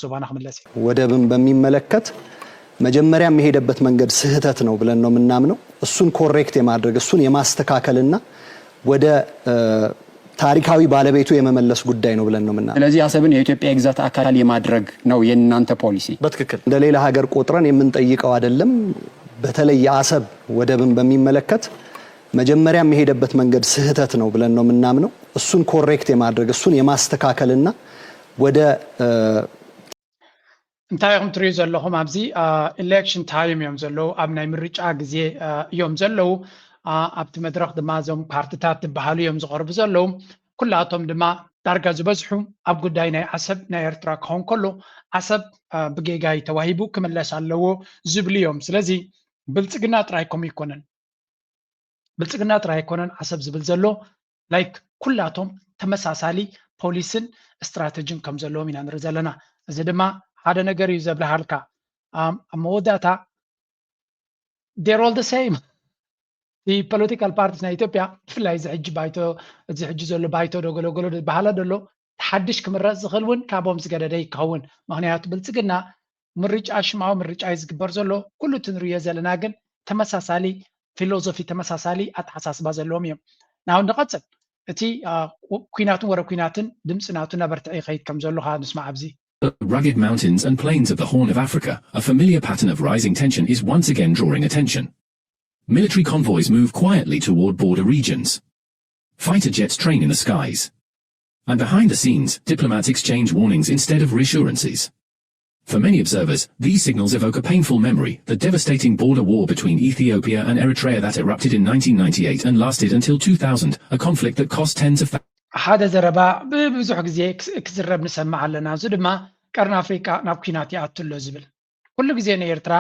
ዞባና ክምለስ እዩ። ወደብን በሚመለከት መጀመሪያ የሄደበት መንገድ ስህተት ነው ብለን ነው የምናምነው። እሱን ኮሬክት የማድረግ እሱን የማስተካከልና ወደ ታሪካዊ ባለቤቱ የመመለስ ጉዳይ ነው ብለን ነው የምናምነው። ስለዚህ አሰብን የኢትዮጵያ የግዛት አካል የማድረግ ነው የእናንተ ፖሊሲ? በትክክል እንደ ሌላ ሀገር ቆጥረን የምንጠይቀው አይደለም። በተለይ የአሰብ ወደብን በሚመለከት መጀመሪያ የሄደበት መንገድ ስህተት ነው ብለን ነው የምናምነው። እሱን ኮሬክት የማድረግ እሱን የማስተካከልና ወደ እንታይ ኢኹም ትሪኡ ዘለኹም? ኣብዚ ኢሌክሽን ታይም እዮም ዘለዉ፣ ኣብ ናይ ምርጫ ግዜ እዮም ዘለዉ። ኣብቲ መድረኽ ድማ እዞም ፓርትታት ዝበሃሉ እዮም ዝቐርቡ ዘለዉ። ኩላቶም ድማ ዳርጋ ዝበዝሑ ኣብ ጉዳይ ናይ ዓሰብ ናይ ኤርትራ ክኸውን ከሎ ዓሰብ ብጌጋይ ተዋሂቡ ክምለስ ኣለዎ ዝብሉ እዮም። ስለዚ ብልፅግና ጥራይ ከምኡ ኣይኮነን። ብልፅግና ጥራይ ኣይኮነን ዓሰብ ዝብል ዘሎ ላይክ ኩላቶም ተመሳሳሊ ፖሊስን ስትራተጂን ከም ዘለዎም ኢና ንርኢ ዘለና። እዚ ድማ ሓደ ነገር እዩ ዘብልሃልካ። ኣብ መወዳእታ they're all the same። እቲ ፖለቲካል ፓርቲስ ናይ ኢትዮጵያ ብፍላይ እዚ ሕጂ ባይቶ እዚ ሕጂ ዘሎ ባይቶ ዶ ገለገሎ ዝበሃላ ደሎ ሓድሽ ክምረፅ ዝኽእል እውን ካብኦም ዝገደደ ይከውን። ምክንያቱ ብልፅግና ምርጫ ሽማዊ ምርጫ እዩ ዝግበር ዘሎ። ኩሉ እቲ ንሪኦ ዘለና ግን ተመሳሳሊ ፊሎዞፊ ተመሳሳሊ ኣተሓሳስባ ዘለዎም እዮም። ናው ንቐፅል እቲ ኩናትን ወረ ኩናትን ድምፂ ናቱ እናበርትዐ ይኸይድ ከም ዘሎ ከዓ ንስማዕ ኣብዚ The rugged mountains and plains of the Horn of Africa, a familiar pattern of rising tension is once again drawing attention. Military convoys move quietly toward border regions. Fighter jets train in the skies. And behind the scenes, diplomats exchange warnings instead of reassurances. For many observers, these signals evoke a painful memory, the devastating border war between Ethiopia and Eritrea that erupted in nineteen ninety-eight and lasted until two thousand, a conflict that cost tens of thousands. ሓደ ዘረባ ብብዙሕ ግዜ ክዝረብ ንሰምዕ ኣለና። እዚ ድማ ቀርኒ ኣፍሪቃ ናብ ኲናት ይኣቱ ኣሎ ዝብል ኩሉ ግዜ ንኤርትራ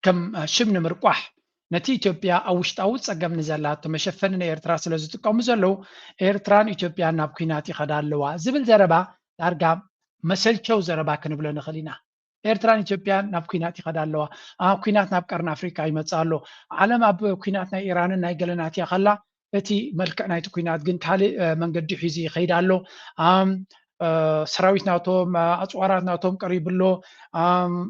ከም ሽም ንምርቋሕ ነቲ ኢትዮጵያ ኣብ ውሽጣዊ ጸገም ንዘላቶ መሸፈኒ ንኤርትራ ስለ ዝጥቀሙ ዘለዉ ኤርትራን ኢትዮጵያን ናብ ኲናት ይኸዳ ኣለዋ ዝብል ዘረባ ዳርጋ መሰልቸው ዘረባ ክንብሎ ንኽእል ኢና። ኤርትራን ኢትዮጵያን ናብ ኲናት ይኸዳ ኣለዋ። ኣብ ኲናት ናብ ቀርኒ ኣፍሪካ ይመጽእ ኣሎ። ዓለም ኣብ ኲናት ናይ ኢራንን ናይ ገለናት እያ ከላ እቲ መልክዕ ናይቲ ኲናት ግን ካልእ መንገዲ ሒዙ ይኸይድ ኣሎ። ሰራዊት ናቶም ኣፅዋራት ናቶም ቀሪቡ ኣሎ።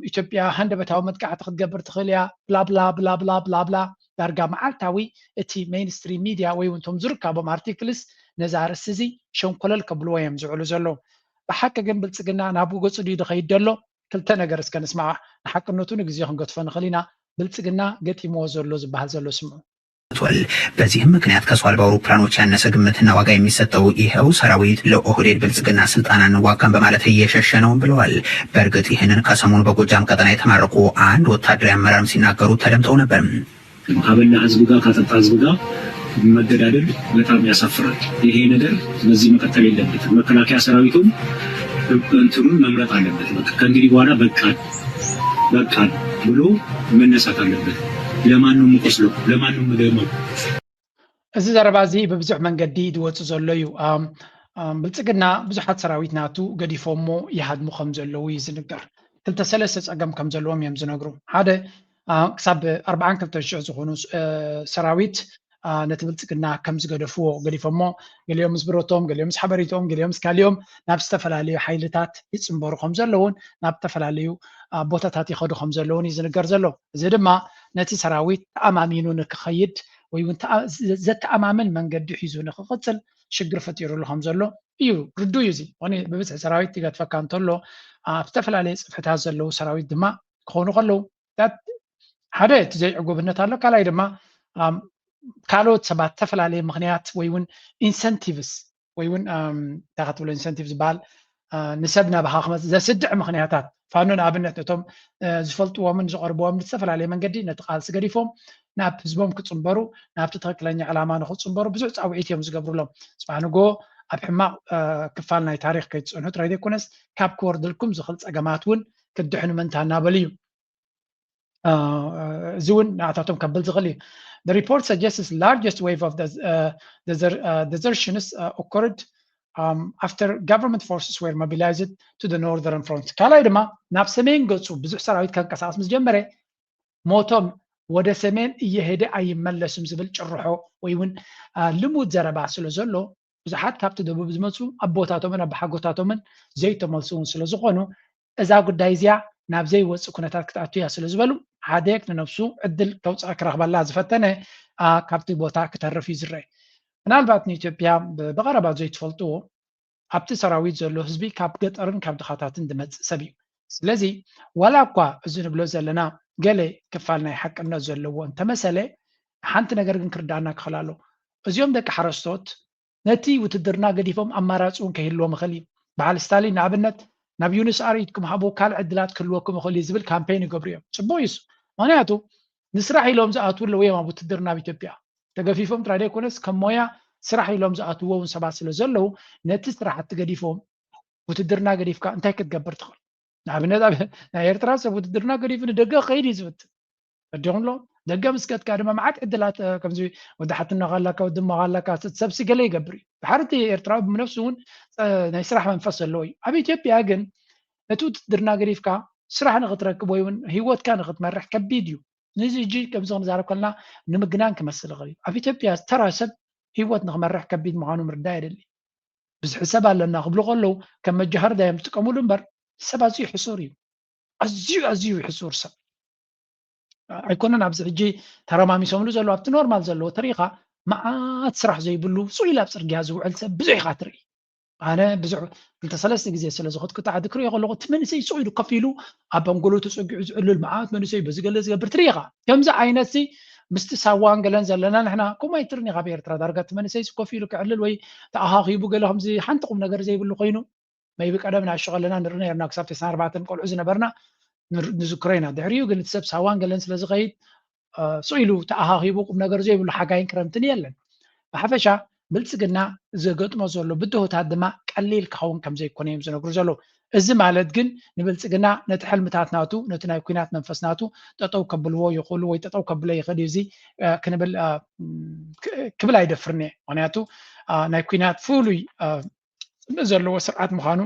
ኢትዮጵያ ሃንደበታዊ መጥቃዕቲ ክትገብር ትኽእል እያ። ብላብላ ብላብላ ብላብላ ዳርጋ መዓልታዊ እቲ ሜይንስትሪም ሚድያ ወይ እውን እቶም ዝርካቦም ኣርቲክልስ ነዚ ኣርእስቲ እዚ ሸንኮለል ከብልዎ እዮም ዝውዕሉ ዘለዉ። ብሓቂ ግን ብልፅግና ናብ ገፁ ድዩ ዝኸይድ ዘሎ? ክልተ ነገር እስከ ንስማዕ። ንሓቅነቱ ንግዜ ክንገድፎ ንኽእል ኢና። ብልፅግና ገጢምዎ ዘሎ ዝበሃል ዘሎ ስምዑ። ተሰጥቷል። በዚህም ምክንያት ከሰው አልባ አውሮፕላኖች ያነሰ ግምትና ዋጋ የሚሰጠው ይኸው ሰራዊት ለኦህዴድ ብልጽግና ስልጣን አንዋጋም በማለት እየሸሸ ነው ብለዋል። በእርግጥ ይህንን ከሰሞኑ በጎጃም ቀጠና የተማረኩ አንድ ወታደራዊ አመራርም ሲናገሩ ተደምጠው ነበር። ካበላ ህዝብ ጋር ካጠጣ ህዝብ ጋር መገዳደል በጣም ያሳፍራል። ይሄ ነገር በዚህ መቀጠል የለበትም። መከላከያ ሰራዊቱም እንትኑን መምረጥ አለበት። በቃ ከእንግዲህ በኋላ በቃ በቃ ብሎ መነሳት አለበት። ለማን ነው የምቆስለው? ለማን ነው የምደማው? እዚ ዘረባ እዚ ብብዙሕ መንገዲ ዝወፅእ ዘሎ እዩ። ብልፅግና ብዙሓት ሰራዊት ናቱ ገዲፎሞ ይሃድሙ ከም ዘለዉ እዩ ዝንገር። ክልተ ሰለስተ ፀገም ከም ዘለዎም እዮም ዝነግሩ። ሓደ ክሳብ ኣርባዓን ክልተን ሽሕ ዝኾኑ ሰራዊት ነቲ ብልፅግና ከም ዝገደፍዎ ገዲፎሞ፣ ገሊኦም ምስ ብረቶም፣ ገሊኦም ምስ ሓበሪቶም፣ ገሊኦም ምስ ካሊኦም ናብ ዝተፈላለዩ ሓይልታት ይፅንበሩ ከም ዘለውን ናብ ዝተፈላለዩ ቦታታት ይኸዱ ከም ዘለውን እዩ ዝንገር ዘሎ። እዚ ድማ ነቲ ሰራዊት ተኣማሚኑ ንክኸይድ ወይ እውን ዘተኣማምን መንገዲ ሒዙ ንክቕፅል ሽግር ፈጢሩሉ ከም ዘሎ እዩ ርዱ እዩ። እዚ ብብዝሒ ሰራዊት ይገድፈካ እንተሎ ኣብ ዝተፈላለየ ፅፍሕታት ዘለዉ ሰራዊት ድማ ክኾኑ ከለዉ ሓደ እቲ ዘይዕጉብነት ኣሎ። ካልኣይ ድማ ካልኦት ሰባት ዝተፈላለየ ምክንያት ወይ እውን ኢንሰንቲቭስ ወይ እውን እንታይ ክትብሎ ኢንሰንቲቭ ዝበሃል ንሰብ ናባኻ ክመፅእ ዘስድዕ ምክንያታት ፋኖ ንኣብነት ነቶም ዝፈልጥዎምን ዝቐርብዎም ብዝተፈላለየ መንገዲ ነቲ ቃልሲ ገዲፎም ናብ ህዝቦም ክፅንበሩ ናብቲ ትክክለኛ ዕላማ ንክፅንበሩ ብዙሕ ፃውዒት እዮም ዝገብሩሎም። ፅባሕ ንጎ ኣብ ሕማቕ ክፋል ናይ ታሪክ ከይትፀንሑ ጥራይ ዘይኮነስ ካብ ክወርድልኩም ዝኽእል ፀገማት እውን ክትድሕኑ ምንታ እናበሉ እዩ። እዚ እውን ንኣታቶም ከብል ዝኽእል እዩ። The report suggests largest wave of desertions occurred after government forces were mobilized to the northern front. ካልኣይ ድማ ናብ ሰሜን ገፁ ብዙሕ ሰራዊት ከንቀሳቀስ ምስ ጀመረ ሞቶም ወደ ሰሜን እየሄደ ኣይመለስም ዝብል ጭርሖ ወይ እውን ልሙድ ዘረባ ስለ ዘሎ ብዙሓት ካብቲ ደቡብ ዝመፁ ኣቦታቶምን ኣባሓጎታቶምን ዘይተመልሱ እውን ስለ ዝኾኑ እዛ ጉዳይ እዚኣ ናብ ዘይወፅእ ኩነታት ክትኣቱ እያ ስለ ዝበሉ፣ ሓደ ንነብሱ ዕድል ተውፅኣ ክረኽበላ ዝፈተነ፣ አ፣ ካብቲ ቦታ ክተርፍ እዩ ዝረአ። ምናልባት ንኢትዮጵያ ብ-፣ ብቐረባ ዘይትፈልጥዎ፣ ኣብቲ ሰራዊት ዘሎ ህዝቢ ካብ ገጠርን ካብ ድኻታትን ዝመጽእ ሰብ እዩ። ስለዚ ዋላ እኳ እዚ ንብሎ ዘለና ገለ ክፋል ናይ ሓቅነት ዘለዎ እንተመሰለ፣ ሓንቲ ነገር ግን ክርዳኣና ክኽእል ኣለዎ። እዚኦም ደቂ ሓረስቶት ነቲ ውትድርና ገዲፎም ኣማራጺ እውን ከይህልዎም ይኽእል እዩ። በዓል ስታሊን ንኣብነት ናብ ዩኒስ ኣር ኢድኩም ሃቡ፣ ካልእ ዕድላት ክህልወኩም ይኽእል እዩ ዝብል ካምፔን ይገብሩ እዮም። ጽቡቕ እዩ እሱ። ምኽንያቱ ንስራሕ ኢሎም ዝኣትዉ ኣለዉ እዮም ኣብ ውትድርና ኣብ ኢትዮጵያ። ተገፊፎም ጥራይ ዘይኮነስ ከም ሞያ ስራሕ ኢሎም ዝኣትዎ እውን ሰባት ስለ ዘለዉ ነቲ ስራሕቲ ገዲፎም ውትድርና ገዲፍካ እንታይ ክትገብር ትኽእል? ንኣብነት ኣብ ናይ ኤርትራ ሰብ ውትድርና ገዲፉ ንደገ ክኸይድ እዩ ዝፍትን። ፈዲኹም ኣሎ ደገ ምስ ከድካ ድማ መዓት ዕድላት፣ እ፣ ከምዚ ወዲ ሓትኖ ካላካ ወዲ እሞ ካላካ ሰብሲ ገለ ይገብር እዩ። ድሓር እቲ ኤርትራዊ ብነፍሱ እውን፣ እ፣ ናይ ስራሕ መንፈስ ዘለዎ እዩ። ኣብ ኢትዮጵያ ግን ነቲ ውትድርና ገዲፍካ ስራሕ ንኽትረክብ ወይ እውን ህይወትካ ንኽትመርሕ ከቢድ እዩ። ነዚ ሕጂ ከምዚ ክንዛረብ ከለና ንምግናን ክመስል ይኽእል እዩ። ኣብ ኢትዮጵያ ተራ ሰብ ህይወት ንኽመርሕ ከቢድ ምዃኑ ምርዳእ የድሊ። ብዝሒ ሰብ ኣለና ክብሉ ከለዉ ከም መጃሃርዳ እዮም ዝጥቀምሉ እምበር ሰብ ኣዝዩ ሕሱር እዩ። ኣዝዩ ኣዝዩ ሕሱር ሰብ ኣይኮነን። ኣብዚ ሕጂ ተረማሚሶምሉ ዘለዉ ኣብቲ ኖርማል ዘለዎ ተሪኻ መዓት ስራሕ ዘይብሉ ስቕ ኢሉ ኣብ ጽርግያ ዝውዕል ሰብ ብዙሕ ኢኻ ትርኢ። ኣነ ብዙሕ ክልተ ሰለስተ ግዜ ስለ ዝኸድኩ እቲ ዓዲ ክሪኦ ከለኹ እቲ መንእሰይ ስቕ ኢሉ ኮፍ ኢሉ ኣብ ኣንጎሎ ተጸጊዑ ዝዕልል መዓት መንእሰይ በዚ ገለ ዝገብር ትርኢ ኢኻ። ከምዚ ዓይነት ሲ ምስቲ ሳዋን ገለን ዘለና ንሕና ከምኡ ኣይትርን ኢኻ ኣብ ኤርትራ። ዳርጋ እቲ መንእሰይ ሲ ኮፍ ኢሉ ክዕልል ወይ ተኣኻኺቡ ገለ ከምዚ ሓንቲ ቁም ነገር ዘይብሉ ኮይኑ maybe ቀደም ንኣሽቱ ከለና ንርኢ ነርና ክሳብ ተስዓን ኣርባዕተን ቆልዑ ዝነበርና ንር-፣ ንዝክሮ ኢና። ድሕሪኡ ግን እቲ ሰብ ሳዋን ገለን ስለ ዝኸይድ ስቕ ኢሉ ተኣኻኺቡ ቁም ነገር ዘይብሉ ሓጋይን ክረምትን የለን። ብሓፈሻ ብልጽግና ዘገጥሞ ዘሎ ብድሆታት ድማ ቀሊል ክኸውን ከም ዘይኮነ እዮም ዝነግሩ ዘለዉ። እዚ ማለት ግን ንብልጽግና ነቲ ሕልምታት ናቱ ነቲ ናይ ኲናት መንፈስ ናቱ ጠጠው ከብልዎ ይኽእሉ ወይ ጠጠው ከብሎ ይኽእል እዩ እዚ ክንብል ክብል ኣይደፍርን እየ። ምኽንያቱ ናይ ኲናት ፍሉይ ዘለዎ ስርዓት ምዃኑ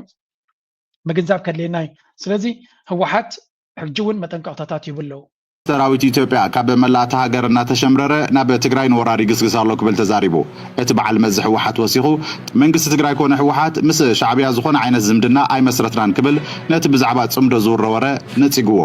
ምግንዛብ ከድልየና እዩ። ስለዚ ህወሓት ሕጂ እውን መጠንቀቕታታት ይህቡ ኣለዉ። ሰራዊት ኢትዮጵያ ካብ መላእ እታ ሃገር እናተሸምረረ ናብ ትግራይ ንወራር ይግስግስ ኣሎ ክብል ተዛሪቡ። እቲ በዓል መዚ ህወሓት ወሲኹ፣ መንግስቲ ትግራይ ኮነ ህወሓት ምስ ሻዕብያ ዝኾነ ዓይነት ዝምድና ኣይመስረትናን ክብል ነቲ ብዛዕባ ጽምዶ ዝውረ ወረ ነጺግዎ።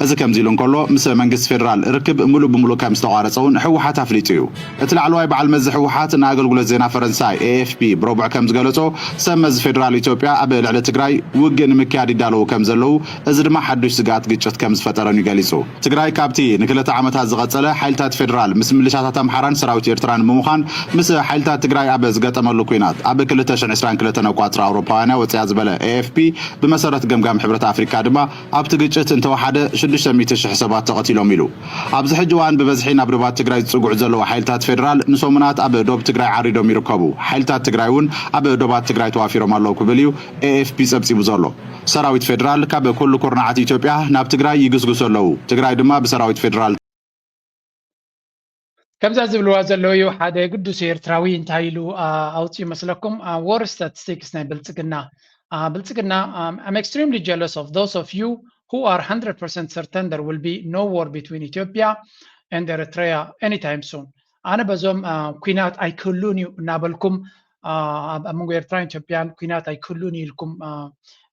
እዚ ከምዚ ኢሉ እንከሎ፣ ምስ መንግስቲ ፌደራል ርክብ ምሉእ ብምሉእ ከም ዝተቋረጸ እውን ህወሓት ኣፍሊጡ እዩ። እቲ ላዕለዋይ በዓል መዚ ህወሓት ንኣገልግሎት ዜና ፈረንሳይ ኤ ኤፍ ፒ ብረቡዕ ከም ዝገለጾ፣ ሰብ መዚ ፌደራል ኢትዮጵያ ኣብ ልዕሊ ትግራይ ውግእ ንምክያድ ይዳለዉ ከም ዘለዉ፣ እዚ ድማ ሓዱሽ ስግኣት ግጭት ከም ዝፈጠረን እዩ ገሊጹ። ትግራይ ካብቲ ንክልተ ዓመታት ዝቐጸለ ሓይልታት ፌደራል ምስ ሚሊሻታት ኣምሓራን ሰራዊት ኤርትራን ብምዃን ምስ ሓይልታት ትግራይ ኣብ ዝገጠመሉ ኲናት ኣብ ክልተ ሽሕን ዕስራን ክልተን ኣቋጽራ ኣውሮፓውያን እያ ወጺኣ ዝበለ ኤ ኤፍ ፒ፣ ብመሰረት ገምጋም ሕብረት ኣፍሪካ ድማ ኣብቲ ግጭት እንተወሓደ ሽዱሽተ ሚእቲ ሽሕ ሰባት ተቐቲሎም ኢሉ። ኣብዚ ሕጂ እዋን ብበዝሒ ናብ ዶባት ትግራይ ዝጽግዑ ዘለዉ ሓይልታት ፌደራል ንሰሙናት ኣብ ዶብ ትግራይ ዓሪዶም ይርከቡ። ሓይልታት ትግራይ እውን ኣብ ዶባት ትግራይ ተዋፊሮም ኣለዉ ክብል እዩ ኤ ኤፍ ፒ ጸብጺቡ ዘሎ። ሰራዊት ፌደራል ካብ ኩሉ ኩርናዓት ኢትዮጵያ ናብ ትግራይ ይግስግሱ ኣለዉ። ትግራይ ድማ ብሰራዊት ፌደራል ከምዛ ዝብልዋ ዘለዉ እዩ። ሓደ ግዱስ ኤርትራዊ እንታይ ኢሉ ኣውፅኡ ይመስለኩም? War statistics ናይ ብልፅግና። ብልፅግና I'm extremely jealous of those of you who are hundred percent certain there will be no war between Ethiopia and Eritrea anytime soon. ኣነ በዞም ኲናት ኣይክህሉን እዩ እናበልኩም ኣብ መንጎ ኤርትራን ኢትዮጵያን ኲናት ኣይክህሉን እዩ ኢልኩም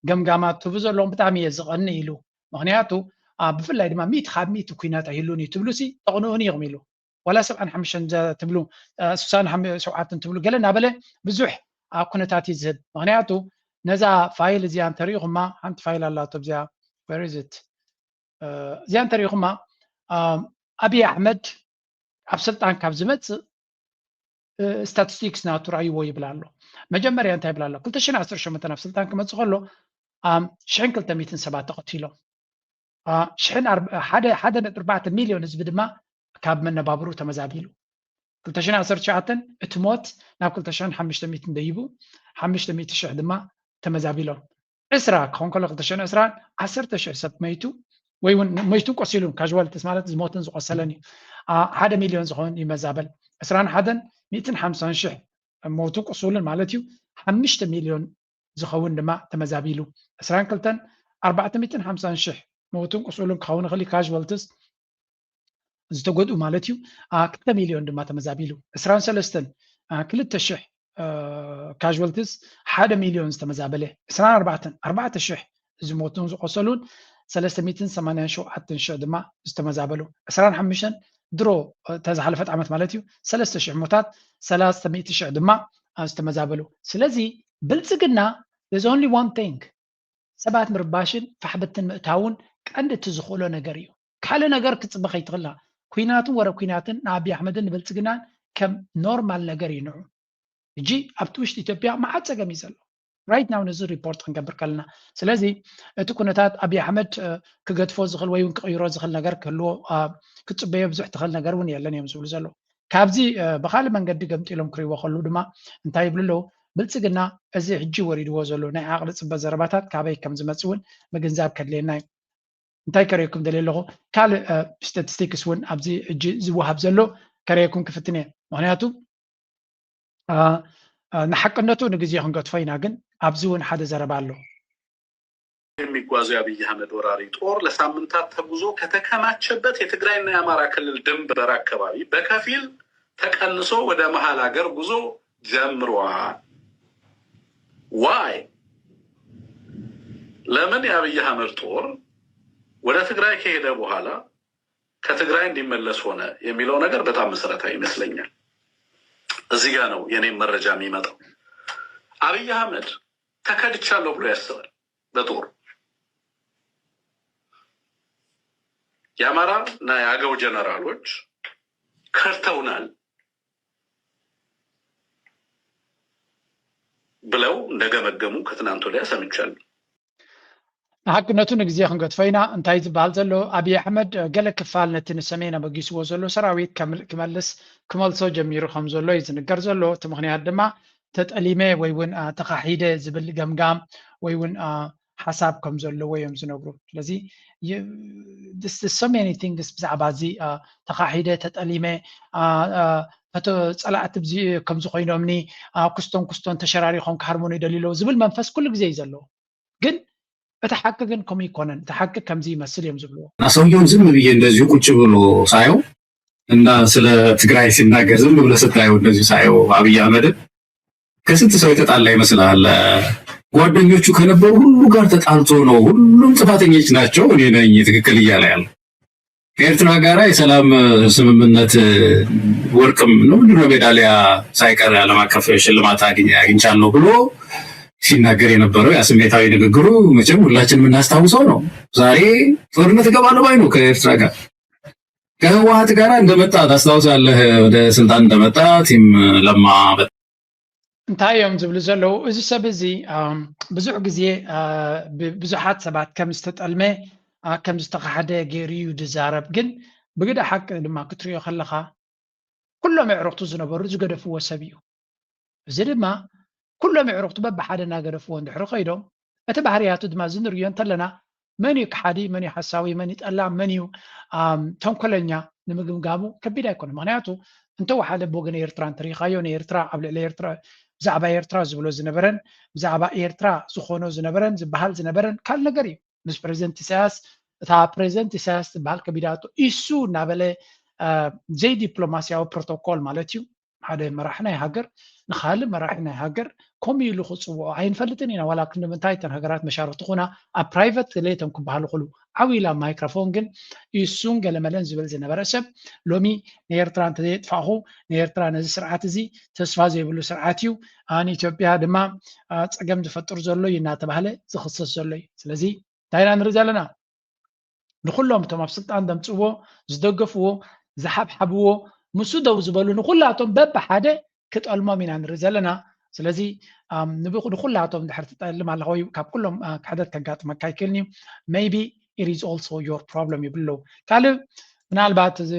ገምጋማት ትህቡ ዘለኹም ብጣዕሚ እየ ዝቐንእ ኢሉ። ምኽንያቱ ብፍላይ ድማ ሚእቲ ካብ ሚእቲ ኲናት ኣይህሉን እዩ ትብሉ ሲ ተቕንኡኒ ኢኹም ኢሉ። ዋላ ሰብዓን ሓሙሽተን ትብሉ ስሳን ሸውዓተን ትብሉ ገለ እናበለ ብዙሕ ኩነታት እዩ ዝህብ። ምኽንያቱ ነዛ ፋይል እዚኣ እንተሪኢኹማ ሓንቲ ፋይል ኣላቶ እዚኣ where is it እዚኣ እንተሪኢኹማ ኣብይ ኣሕመድ ኣብ ስልጣን ካብ ዝመፅእ ስታቲስቲክስ ናቱ ራእይዎ ይብል ኣሎ። መጀመርያ እንታይ ይብል ኣሎ? ክልተ ሽሕን ዓሰርተ ሸሞንተን ኣብ ስልጣን ክመፅእ ከሎ ሽሕን ክልተ ሚእትን ሰባት ተቐቲሎም፣ ሽሕን ሓደ ነጥቢ ኣርባዕተ ሚልዮን ህዝቢ ድማ ካብ መነባብሩ ተመዛቢሉ። ክልተ ሽሕን ዓሰርተ ትሽዓተን እቲ ሞት ናብ ክልተ ሽሕን ሓሙሽተ ሚእትን ደይቡ፣ ሓሙሽተ ሚእቲ ሽሕ ድማ ተመዛቢሎም። ዕስራ ክኸውን ከሎ ክልተ ሽሕን ዕስራን ዓሰርተ ሽሕ ሰብ መይቱ ወይ እውን መይቱን ቆሲሉን፣ ካዥዋልቲስ ማለት ዝሞትን ዝቆሰለን እዩ። ሓደ ሚልዮን ዝኸውን ይመዛበል። ዕስራን ሓደን ሚእትን ሓምሳን ሽሕ ሞቱን ቁሱልን ማለት እዩ። ሓሙሽተ ሚልዮን ዝኸውን ድማ ተመዛቢሉ። ዕስራን ክልተን ኣርባዕተ ሚእትን ሓምሳን ሽሕ ሞቱን ቁሱልን ክኸውን ይኽእል እዩ። ካዥዋልቲስ ዝተጎድኡ ማለት እዩ። ክልተ ሚልዮን ድማ ተመዛቢሉ። ዕስራን ሰለስተን ክልተ ሽሕ ካዥዋልቲስ ሓደ ሚልዮን ዝተመዛበለ። ዕስራን ኣርባዕተን ኣርባዕተ ሽሕ ዝሞቱን ዝቆሰሉን ሰለስተ ሚእትን ሰማንያን ሸውዓተን ሽሕ ድማ ዝተመዛበሉ ዕስራን ሓሙሽተን ድሮ ተዝሓለፈት ዓመት ማለት እዩ ሰለስተ ሽሕ ሞታት ሰለስተ ሚእቲ ሽሕ ድማ ዝተመዛበሉ። ስለዚ ብልፅግና there's only one thing ሰባት ምርባሽን ፋሕብትን ምእታውን ቀንዲ እቲ ዝኽእሎ ነገር እዩ። ካልእ ነገር ክፅበ ከይትኽእላ ኩናትን ወረ ኩናትን ንኣብይ ኣሕመድን ንብልፅግናን ከም ኖርማል ነገር እዩ ንዑ። ሕጂ ኣብቲ ውሽጢ ኢትዮጵያ መዓት ፀገም እዩ ዘሎ right now ነዚ ሪፖርት ክንገብር ከለና። ስለዚ እቲ ኩነታት ኣብይ ኣሕመድ ክገድፎ ዝኽእል ወይ እውን ክቕይሮ ዝኽእል ነገር ክህልዎ ክፅበዮ ብዙሕ ትኽእል ነገር እውን የለን እዮም ዝብሉ ዘለዉ። ካብዚ ብካልእ መንገዲ ገምጢሎም ክሪእዎ ከሉ ድማ እንታይ ይብሉ ኣለዉ? ብልፅግና እዚ ሕጂ ወሪድዎ ዘሎ ናይ ዓቕሊ ፅበት ዘረባታት ካበይ ከም ዝመፅእ እውን ምግንዛብ ከድልየና እዩ። እንታይ ከርእየኩም ደልየ ኣለኹ? ካልእ ስታቲስቲክስ እውን ኣብዚ ሕጂ ዝወሃብ ዘሎ ከርእየኩም ክፍትን እየ። ምክንያቱ ንሓቅነቱ ንግዜ ክንገድፎ ኢና፣ ግን ኣብዚ እውን ሓደ ዘረባ ኣሎ። የሚጓዘው የአብይ አህመድ ወራሪ ጦር ለሳምንታት ተጉዞ ከተከማቸበት የትግራይና የአማራ ክልል ድንበር አካባቢ በከፊል ተቀንሶ ወደ መሀል አገር ጉዞ ጀምሯል። Why? ለምን የአብይ አህመድ ጦር ወደ ትግራይ ከሄደ በኋላ ከትግራይ እንዲመለስ ሆነ የሚለው ነገር በጣም መሰረታዊ ይመስለኛል። እዚህ ጋ ነው የኔም መረጃ የሚመጣው። አብይ አህመድ ተከድቻለሁ ብሎ ያስባል በጦር። የአማራ እና የአገው ጀነራሎች ከድተውናል ብለው እንደገመገሙ ከትናንት ወዲያ ሰምቻለሁ። ንሓቅነቱ ንግዜ ክንገድፎ ኢና። እንታይ ዝበሃል ዘሎ ኣብይ ኣሕመድ ገለ ክፋል ነቲ ንሰሜን ኣበጊስዎ ዘሎ ሰራዊት ክመልስ ክመልሶ ጀሚሩ ከም ዘሎ እዩ ዝንገር ዘሎ። እቲ ምክንያት ድማ ተጠሊመ ወይ እውን ተኻሒደ ዝብል ገምጋም ወይ እውን ሓሳብ ከም ዘለዎ እዮም ዝነግሩ። ስለዚ so many things ብዛዕባ እዚ ተኻሒደ ተጠሊመ ጸላእቲ ከምዚ ኮይኖምኒ ኩስቶን ኩስቶን ተሸራሪኾም ክሃርሙኒ ይደልዩ ኣለዉ ዝብል መንፈስ ኩሉ ግዜ እዩ ዘለዎ። ግን እቲ ሓቂ ግን ከምኡ ይኮነን። እቲ ሓቂ ከምዚ ይመስል እዮም ዝብልዎ። እና ሰውየውን ዝም ብዬ እንደዚሁ ቁጭ ብሎ ሳየው እና ስለ ትግራይ ሲናገር ዝም ብለህ ስታየው እንደዚሁ ሳየው አብይ አህመድን ከስንት ሰው የተጣላ ይመስልሃል? ጓደኞቹ ከነበሩ ሁሉ ጋር ተጣልቶ ነው። ሁሉም ጥፋተኞች ናቸው፣ እኔ ነኝ ትክክል እያለ ያለው። ከኤርትራ ጋር የሰላም ስምምነት ወርቅም ነው ምንድነው ሜዳሊያ ሳይቀር ዓለም አቀፍ ሽልማት አግኝ- አግኝቻለሁ ብሎ ሲናገር የነበረው ያ ስሜታዊ ንግግሩ መቼም ሁላችን የምናስታውሰው ነው። ዛሬ ጦርነት እገባለሁ ባይ ነው ከኤርትራ ጋር። ከህወሓት ጋር እንደመጣ ታስታውሳለህ? ወደ ስልጣን እንደመጣ ቲም ለማ እንታይ እዮም ዝብሉ ዘለዉ? እዚ ሰብ እዚ ብዙሕ ግዜ ብዙሓት ሰባት ከም ዝተጠልመ ከም ዝተኻሕደ ገይሩ እዩ ዝዛረብ። ግን ብግደ ሓቂ ድማ ክትሪኦ ከለኻ ኩሎም ኣዕሩኽቱ ዝነበሩ ዝገደፍዎ ሰብ እዩ። እዚ ድማ ኩሎም ኣዕሩኽቱ በብሓደ እናገደፍዎ እንድሕሪ ከይዶም እቲ ባህርያቱ ድማ እዚ ንርእዮ እንተለና መን እዩ ከሓዲ፣ መን እዩ ሓሳዊ፣ መን እዩ ጠላም፣ መን እዩ ተንኮለኛ ንምግምጋሙ ከቢድ ኣይኮነን። ምክንያቱ እንተወሓደ ብወገን ኤርትራ እንተሪኢኻዮ ንኤርትራ ኣብ ልዕሊ ኤርትራ ብዛዕባ ኤርትራ ዝብሎ ዝነበረን ብዛዕባ ኤርትራ ዝኾኖ ዝነበረን ዝበሃል ዝነበረን ካልእ ነገር እዩ። ምስ ፕሬዚደንት ኢሳያስ እታ ፕሬዚደንት ኢሳያስ ትበሃል ከቢዳቶ ኢሱ እናበለ ዘይዲፕሎማስያዊ ፕሮቶኮል ማለት እዩ ሓደ መራሒ ናይ ሃገር ንኻልእ መራሒ ናይ ሃገር ከምኡ ኢሉ ክፅውዖ ኣይንፈልጥን ኢና። ዋላ ክንዲ ምንታይ እተን ሃገራት መሻርክቲ ኩና ኣብ ፕራይቨት ለይተን ክበሃሉ ክሉ ዓው ኢላ ማይክሮፎን ግን ኢሱን ገለመለን ዝብል ዝነበረ ሰብ ሎሚ ንኤርትራ እንተዘየጥፋእኹ ንኤርትራ ነዚ ስርዓት እዚ ተስፋ ዘይብሉ ስርዓት እዩ፣ ንኢትዮጵያ ድማ ፀገም ዝፈጥር ዘሎ እዩ እናተባህለ ዝኽሰስ ዘሎ እዩ። ስለዚ እንታይ ኢና ንርኢ ዘለና? ንኩሎም እቶም ኣብ ስልጣን ዘምፅእዎ ዝደገፍዎ ዝሓብሓብዎ ምስኡ ደው ዝበሉ ንኩላቶም በብሓደ ክጠልሞም ኢና ንርኢ ዘለና። ስለዚ ንኩላቶም ድሕር ትጠልም ኣለኻ ወይ ካብ ኩሎም ክሕደት ከጋጥመካ ይክእልኒ እዩ። Maybe it is also your problem ይብሉ ኣለዉ። ካልእ ምናልባት እዚ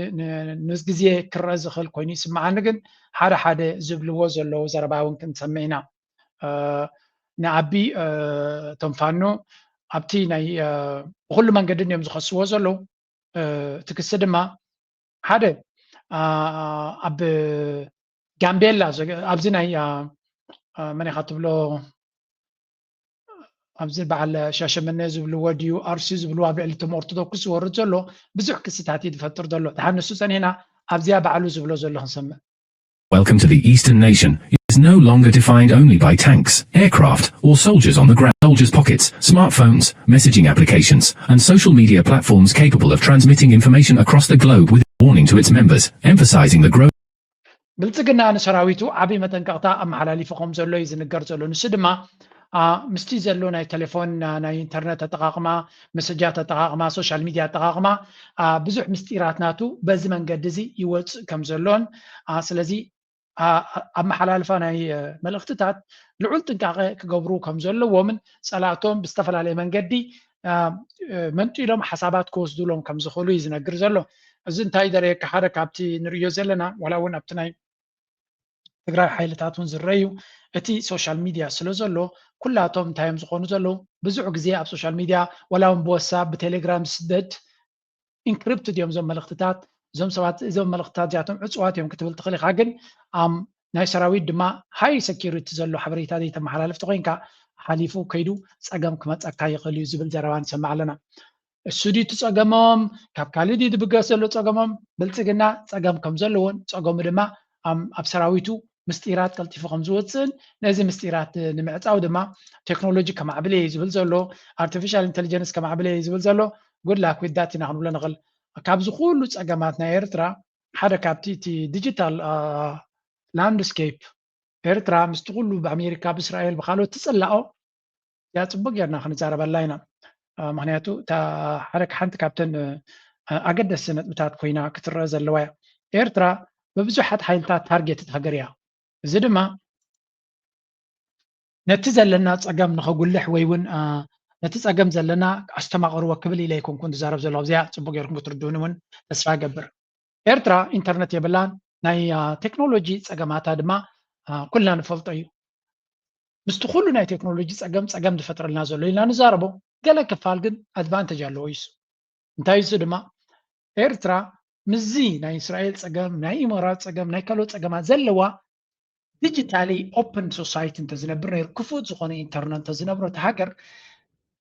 ምስ ግዜ ክረአ ዝኽእል ኮይኑ ይስምዓኒ፣ ግን ሓደ ሓደ ዝብልዎ ዘለዉ ዘረባ እውን ክንሰምዕ ኢና። ንኣቢ እቶም ፋኖ ኣብቲ ናይ ብኩሉ መንገዲ እዮም ዝኸስዎ ዘለዉ። እቲ ክሲ ድማ ሓደ ኣብ ጋምቤላ ኣብዚ ናይ መን ኢኻ ትብሎ ኣብዚ በዓል ሻሸመነ ዝብልዎ ድዩ ኣርሲ ዝብልዎ ኣብ ልዕሊ እቶም ኦርቶዶክስ ዝወርድ ዘሎ ብዙሕ ክስታት እዩ ዝፈጥር ዘሎ። ድሓን ንሱ ፀኒሕና ኣብዚኣ ባዕሉ ዝብሎ ዘሎ ክንሰምዕ። Welcome to the Eastern Nation. is no longer defined only by tanks, aircraft, or soldiers on the ground. Soldiers' pockets, smartphones, messaging applications, and social media platforms capable of transmitting information across the globe with warning to its members, emphasizing the growth ብልፅግና ንሰራዊቱ ዓብዪ መጠንቀቕታ ኣመሓላሊፉ ከም ዘሎ እዩ ዝንገር ዘሎ። ንሱ ድማ ምስቲ ዘሎ ናይ ቴሌፎን፣ ናይ ኢንተርነት ኣጠቓቕማ፣ መሰጃት ኣጠቓቕማ፣ ሶሻል ሚድያ ኣጠቓቕማ ብዙሕ ምስጢራት ናቱ በዚ መንገዲ እዚ ይወፅእ ከም ዘሎን ስለዚ ኣመሓላልፋ ናይ መልእኽትታት ልዑል ጥንቃቐ ክገብሩ ከም ዘለዎምን ፀላእቶም ብዝተፈላለየ መንገዲ መንጢሎም ሓሳባት ክወስዱሎም ከም ዝኽእሉ እዩ ዝነግር ዘሎ። እዚ እንታይ ደረየካ ሓደ ካብቲ ንርእዮ ዘለና ዋላ እውን ኣብቲ ናይ ትግራይ ሓይልታት እውን ዝረዩ እቲ ሶሻል ሚድያ ስለ ዘሎ ኩላቶም እንታይ እዮም ዝኾኑ ዘለዉ ብዙሕ ግዜ ኣብ ሶሻል ሚድያ ዋላ እውን ብወሳብ ብቴሌግራም ዝስደድ ኢንክሪፕትድ እዮም እዞም መልእኽትታት እዞም ሰባት እዞም መልእኽትታት እዚኣቶም ዕፅዋት እዮም ክትብል ትኽእል ኢኻ ግን ናይ ሰራዊት ድማ ሃይ ሰኪሪቲ ዘሎ ሓበሬታ ዘይተመሓላልፍ ተኮይንካ ሓሊፉ ከይዱ ፀገም ክመፀካ ይኽእል እዩ ዝብል ዘረባ ንሰምዕ ኣለና። እሱ ድዩ እቲ ፀገሞም ካብ ካልእ ድዩ ዝብገስ ዘሎ ፀገሞም ብልፅግና ፀገም ከም ዘለዎን ፀገሙ ድማ ኣብ ሰራዊቱ ምስጢራት ቀልጢፉ ከም ዝወፅእን ነዚ ምስጢራት ንምዕፃው ድማ ቴክኖሎጂ ከማዕብል እየ ዝብል ዘሎ ኣርቲፊሻል ኢንቴሊጀንስ ከማዕብል እየ ዝብል ዘሎ good luck with that ኢና ክንብሎ ንኽእል። ካብዚ ኩሉ ፀገማት ናይ ኤርትራ ሓደ ካብቲ እቲ ዲጂታል ላንድስኬፕ ኤርትራ ምስቲ ኩሉ ብኣሜሪካ ብእስራኤል ብካልኦት ትፅላኦ እዚኣ ፅቡቅ ጌርና ክንዛረበላ ኢና። ምክንያቱ እታ ሓደ ሓንቲ ካብተን ኣገደስቲ ነጥብታት ኮይና ክትረአ ዘለዋ እያ። ኤርትራ ብብዙሓት ሓይልታት ታርጌትድ ሃገር እያ። እዚ ድማ ነቲ ዘለና ፀገም ንኸጉልሕ ወይ እውን ነቲ ፀገም ዘለና ኣስተማቕርዎ ክብል ኢለ ኣይኮንኩን ዝዛረብ ዘለኹ። እዚኣ ፅቡቅ ጌርኩም ክትርድኡኒ እውን ተስፋ እገብር። ኤርትራ ኢንተርነት የብላን። ናይ ቴክኖሎጂ ፀገማታ ድማ ኩልና ንፈልጦ እዩ። ምስቲ ኩሉ ናይ ቴክኖሎጂ ፀገም ፀገም ዝፈጥረልና ዘሎ ኢልና ንዛረቦ ገለ ክፋል ግን ኣድቫንቴጅ ኣለዎ እዩ። እንታይ እሱ ድማ ኤርትራ ምስዚ ናይ እስራኤል ፀገም ናይ ኢማራት ፀገም ናይ ካልኦት ፀገማት ዘለዋ ዲጂታሊ ኦፕን ሶሳይቲ እንተዝነብር ነይሩ ክፉት ዝኾነ ኢንተርነት እንተዝነብሮ እቲ ሃገር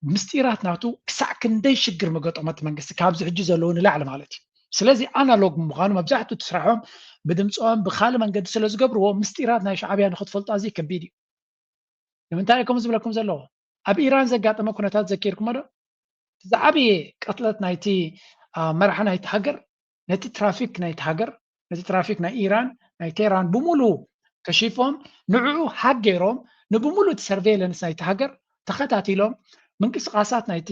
ምስጢራት ናቱ ክሳዕ ክንደይ ሽግር መገጠሞት መንግስቲ ካብዚ ሕጂ ዘለዉ ንላዕሊ ማለት እዩ። ስለዚ ኣናሎግ ብምዃኑ መብዛሕትኡ እቲ ስራሖም ብድምፆም ብካልእ መንገዲ ስለ ዝገብርዎ ምስጢራት ናይ ሻዕብያ ንክትፈልጦ ኣዝዩ ከቢድ እዩ። ንምንታይ ከምኡ ዝብለኩም ዘለዎ ኣብ ኢራን ዘጋጠመ ኩነታት ዘኪርኩሞ ዶ? ዝዓበየ ቅትለት ናይቲ መራሒ ናይቲ ሃገር ነቲ ትራፊክ ናይቲ ሃገር ነቲ ትራፊክ ናይ ኢራን ናይ ቴህራን ብምሉኡ ከሺፎም ንዕኡ ሃክ ገይሮም ንብምሉእ እቲ ሰርቬይለንስ ናይቲ ሃገር ተኸታቲሎም ምንቅስቃሳት ናይቲ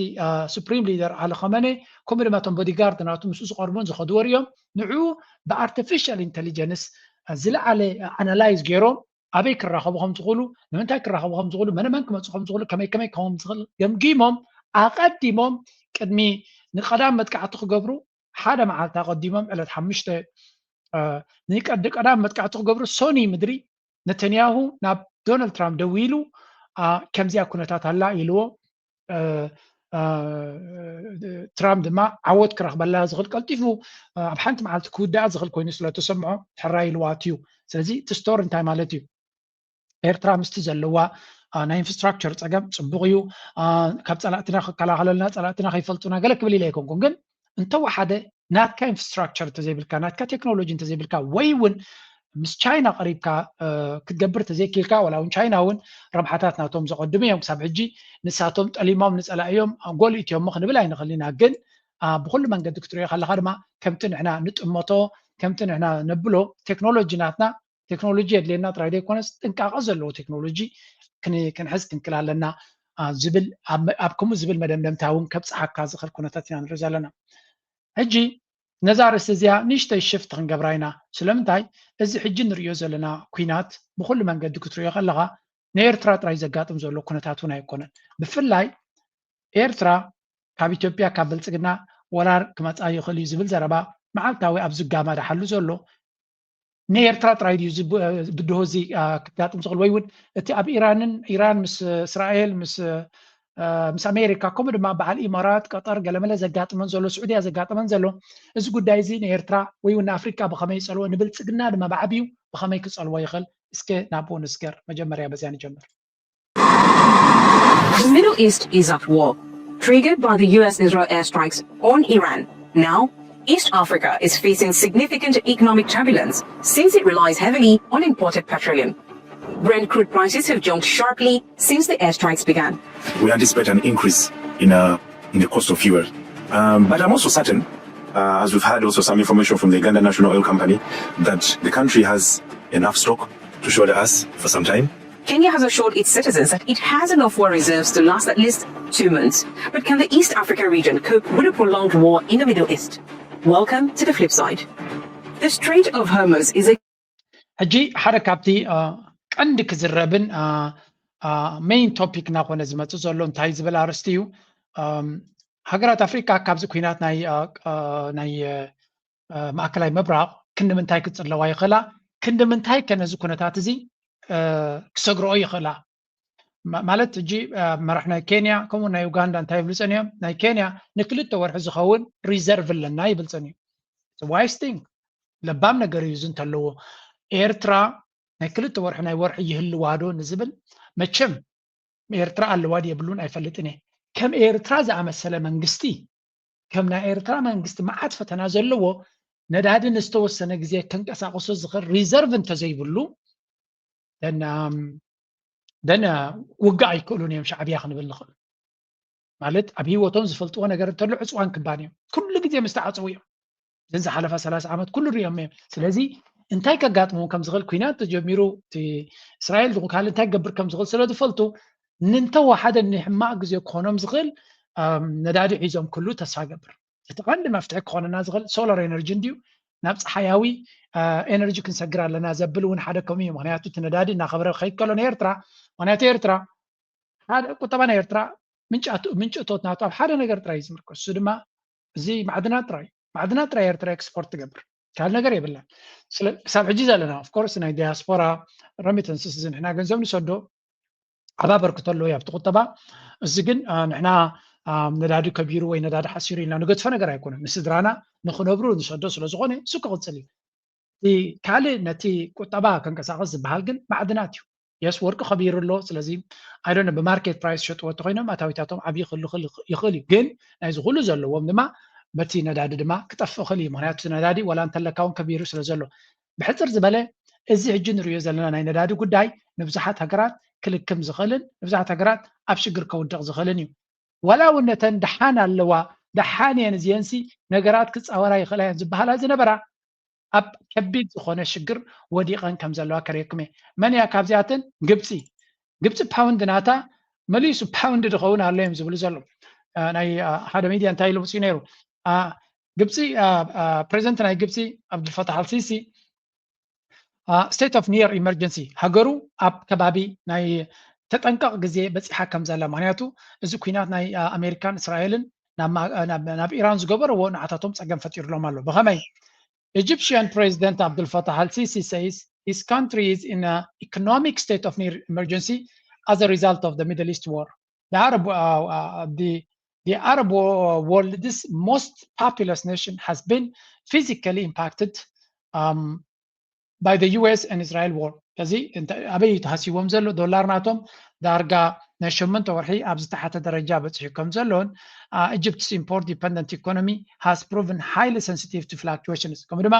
ሱፕሪም ሊደር ኣሊ ኸመነ ከምኡ ድማ እቶም ቦዲጋርድ ናቱ ምስኡ ዝቐርቡን ዝኸድዎ ሪኦም ንዕኡ ብኣርቲፊሻል ኢንቴሊጀንስ ዝለዓለ ኣናላይዝ ገይሮም ኣበይ ክራኸቡ ከም ዝኽእሉ ንምንታይ ክራኸቡ ከም ዝኽእሉ መነመን ክመፁ ከም ዝኽእሉ ከመይ ከመይ ክኸውን ዝኽእል ገምጊሞም ኣቐዲሞም ቅድሚ ንቐዳም መጥቃዕቲ ክገብሩ ሓደ መዓልቲ ኣቐዲሞም ዕለት ሓሙሽተ ንቀዲ ቀዳም መጥቃዕቲ ክገብሩ ሶኒ ምድሪ ነተንያሁ ናብ ዶናልድ ትራምፕ ደዊሉ ከምዚኣ ኩነታት ኣላ ኢልዎ ትራምፕ ድማ ዓወት ክረክበላ ዝኽእል ቀልጢፉ ኣብ ሓንቲ መዓልቲ ክውዳኣ ዝኽእል ኮይኑ ስለተሰምዖ ሕራይ ኢልዋ ኣትዩ። ስለዚ እቲ ስቶሪ እንታይ ማለት እዩ? ኤርትራ ምስቲ ዘለዋ ናይ ኢንፍራስትራክቸር ፀገም ፅቡቅ እዩ። ካብ ፀላእትና ክከላኸለልና ፀላእትና ከይፈልጡና ገለ ክብል ኢለ ኣይኮንኩን ግን እንተወሓደ ናትካ ኢንፍራስትራክቸር እንተዘይብልካ ናትካ ቴክኖሎጂ እንተዘይብልካ ወይ እውን ምስ ቻይና ቀሪብካ ክትገብር ተዘይክልካ ዋላ እውን ቻይና እውን ረብሓታት ናቶም ዘቐድሙ እዮም ክሳብ ሕጂ ንሳቶም ጠሊሞም ንፀላእዮም ጎል እትዮሞ ክንብል ኣይንኽእል ኢና ግን ብኩሉ መንገዲ ክትሪኦ ከለካ ድማ ከምቲ ንሕና ንጥመቶ ከምቲ ንሕና ነብሎ ቴክኖሎጂ ናትና ቴክኖሎጂ የድልየና ጥራይ ዘይኮነስ ጥንቃቐ ዘለዎ ቴክኖሎጂ ክንሕዝ ክንክል ኣለና ዝብል ኣብ ከምኡ ዝብል መደምደምታ እውን ከብፅሓካ ዝኽእል ኩነታት ኢና ንርኢ ዘለና። ሕጂ ነዛ ርእስቲ እዚኣ ንእሽተይ ሽፍት ክንገብራ ኢና። ስለምንታይ እዚ ሕጂ ንሪኦ ዘለና ኩናት ብኩሉ መንገዲ ክትሪኦ ከለኻ ንኤርትራ ጥራይ ዘጋጥም ዘሎ ኩነታት እውን ኣይኮነን። ብፍላይ ኤርትራ ካብ ኢትዮጵያ ካብ ብልፅግና ወራር ክመፃ ይኽእል እዩ ዝብል ዘረባ መዓልታዊ ኣብ ዝጋማ ዳሓሉ ዘሎ ንኤርትራ ጥራይ ድዩ ብድሆ እዚ ክጋጥም ዝኽእል ወይ እውን እቲ ኣብ ኢራንን ኢራን ምስ እስራኤል ምስ ምስ ኣሜሪካ ከምኡ ድማ በዓል ኢማራት ቀጠር ገለመለ ዘጋጥመን ዘሎ ስዑድያ ዘጋጥመን ዘሎ እዚ ጉዳይ እዚ ንኤርትራ ወይ እውን ንኣፍሪካ ብኸመይ ይፀልዎ ንብልፅግና ድማ ብዓብዩ ብኸመይ ክፀልዎ ይኽእል እስከ ናብኡ ንስገር መጀመርያ በዚያ ንጀምር። The Middle East is at war, triggered by the U S Israel airstrikes on Iran. Now, East Africa is facing significant economic turbulence since it relies heavily on imported petroleum. Brent crude prices have jumped sharply since the airstrikes began. We anticipate an increase in, uh, in the cost of fuel. Um, but I'm also certain, uh, as we've had also some information from the Uganda National Oil Company, that the country has enough stock to shoulder us for some time. Kenya has assured its citizens that it has enough war reserves to last at least two months. But can the East Africa region cope with a prolonged war in the Middle East? Welcome to The Flip Side. The Strait of Hormuz is a ሕጂ ሓደ ካብቲ ቀንዲ ክዝረብን main topic እናኾነ ዝመፅእ ዘሎ እንታይ ዝብል ኣርእስቲ እዩ። ሃገራት ኣፍሪካ ካብዚ ኩናት ናይ ማእከላይ ምብራቕ ክንዲ ምንታይ ክፅለዋ ይኽእላ፣ ክንዲ ምንታይ ከ ነዚ ኩነታት እዚ ክሰግርኦ ይኽእላ? ማለት ሕጂ መራሕ ናይ ኬንያ ከምኡ ናይ ኡጋንዳ እንታይ ይብሉ ፀኒዮም? ናይ ኬንያ ንክልተ ወርሒ ዝኸውን reserve ኣለና ይብል ፀኒዩ። Wise thing፣ ለባም ነገር እዩ። እዚ እንተለዎ ኤርትራ ናይ ክልተ ወርሒ ናይ ወርሒ ይህልዋ ዶ ንዝብል፣ መቸም ኤርትራ ኣለዋ ድ የብሉን ኣይፈልጥን እየ። ከም ኤርትራ ዝኣመሰለ መንግስቲ፣ ከም ናይ ኤርትራ መንግስቲ መዓት ፈተና ዘለዎ፣ ነዳዲ ንዝተወሰነ ግዜ ከንቀሳቅሶ ዝኽእል reserve እንተዘይብሉ፣ ደን ውግእ ኣይክእሉን እዮም ሻዕብያ ክንብል ንኽእል። ማለት ኣብ ህይወቶም ዝፈልጥዎ ነገር እንተሎ ዕፅዋን ክባን እዮም። ኩሉ ግዜ ምስ ተዓፅዉ እዮም። እዘን ዝሓለፋ ሰላሳ ዓመት ኩሉ ሪኦም እዮም። ስለዚ እንታይ ከጋጥሞም ከም ዝኽእል፣ ኩናት ተጀሚሩ እስራኤል ድኹ ካልእ እንታይ ክገብር ከም ዝኽእል ስለ ዝፈልጡ፣ ንንተወሓደ ንሕማቕ ግዜ ክኾኖም ዝኽእል ነዳዲ ሒዞም ክህሉ ተስፋ ገብር። እቲ ቀንዲ መፍትሒ ክኾነና ዝኽእል solar energy እንድዩ። ናብ ፀሓያዊ energy ክንሰግር ኣለና ዘብል እውን ሓደ ከምኡ እዩ። ምክንያቱ እቲ ነዳዲ እናኸበረ ክኸይድ ከሎ ንኤርትራ፣ ምክንያቱ ኤርትራ ሓደ ቁጠባ ናይ ኤርትራ ምንጭ እቶት ናቱ ኣብ ሓደ ነገር ጥራይ እዩ ዝምርኮስ። እሱ ድማ እዚ ማዕድናት ጥራይ እዩ። ማዕድናት ጥራይ ኤርትራ export ትገብር፣ ካልእ ነገር የብላን። ክሳብ ሕጂ ዘለና of course ናይ diaspora remittances እዚ ንሕና ገንዘብ ንሰዶ ዓቢ ኣበርክቶ ኣለዎ ኣብቲ ቁጠባ። እዚ ግን ንሕና ነዳዲ ከቢሩ ወይ ነዳዲ ሓሲሩ ኢልና ንገድፎ ነገር ኣይኮነን። ንስድራና ንክነብሩ ንሰዶ ስለዝኾነ እሱ ክቕፅል እዩ። እቲ ካልእ ነቲ ቁጠባ ከንቀሳቐስ ዝበሃል ግን ማዕድናት እዩ። የስ ወርቂ ከቢሩ ኣሎ። ስለዚ ኣይዶነ ብማርኬት ፕራይስ ሸጥዎ እንተኮይኖም ኣታዊታቶም ዓብዪ ክህሉ ይኽእል እዩ። ግን ናይዚ ኩሉ ዘለዎም ድማ በቲ ነዳዲ ድማ ክጠፍእ ይኽእል እዩ። ምክንያቱ ነዳዲ ዋላ እንተለካ እውን ከቢሩ ስለ ዘሎ። ብሕፅር ዝበለ እዚ ሕጂ ንሪኦ ዘለና ናይ ነዳዲ ጉዳይ ንብዙሓት ሃገራት ክልክም ዝኽእልን ንብዙሓት ሃገራት ኣብ ሽግር ከውድቕ ዝኽእልን እዩ። ዋላ እውን ነተን ደሓን ኣለዋ፣ ደሓን እየን እዚአንሲ ነገራት ክፃወራ ይኽእላ እየን ዝበሃላ ዝነበራ ኣብ ከቢድ ዝኾነ ሽግር ወዲቐን ከም ዘለዋ ከርእየኩም እየ። መን እያ ካብዚኣተን? ግብፂ። ግብፂ ፓውንድ ናታ መሊሱ ፓውንድ ድኸውን ኣሎ እዮም ዝብሉ ዘሎ። ናይ ሓደ ሚድያ እንታይ ኢሉ ውፅኡ ነይሩ? ግብፂ ፕሬዚደንት ናይ ግብፂ ኣብዱልፈታሕ ኣልሲሲ state of near emergency ሃገሩ ኣብ ከባቢ ናይ ተጠንቀቕ ግዜ በፂሓ ከም ዘላ፣ ምክንያቱ እዚ ኩናት ናይ ኣሜሪካን እስራኤልን ናብ ኢራን ዝገበርዎ ንዓታቶም ፀገም ፈጢሩሎም ኣሎ። ብኸመይ? Egyptian President Abdel Fattah al-Sisi says his country is in an economic state of near emergency as a result of the Middle East war. The Arab, uh, uh, the, the Arab wo- world's most populous nation has been physically impacted um, by the U S and Israel war. እዚ ኣበይ ተሃሲዎም ዘሎ ዶላር ናቶም ዳርጋ ናይ ሸመንተ ወርሒ ኣብ ዝተሓተ ደረጃ በፂሑ ከም ዘሎን Egypt's import dependent economy has proven highly sensitive to fluctuations። ከምኡ ድማ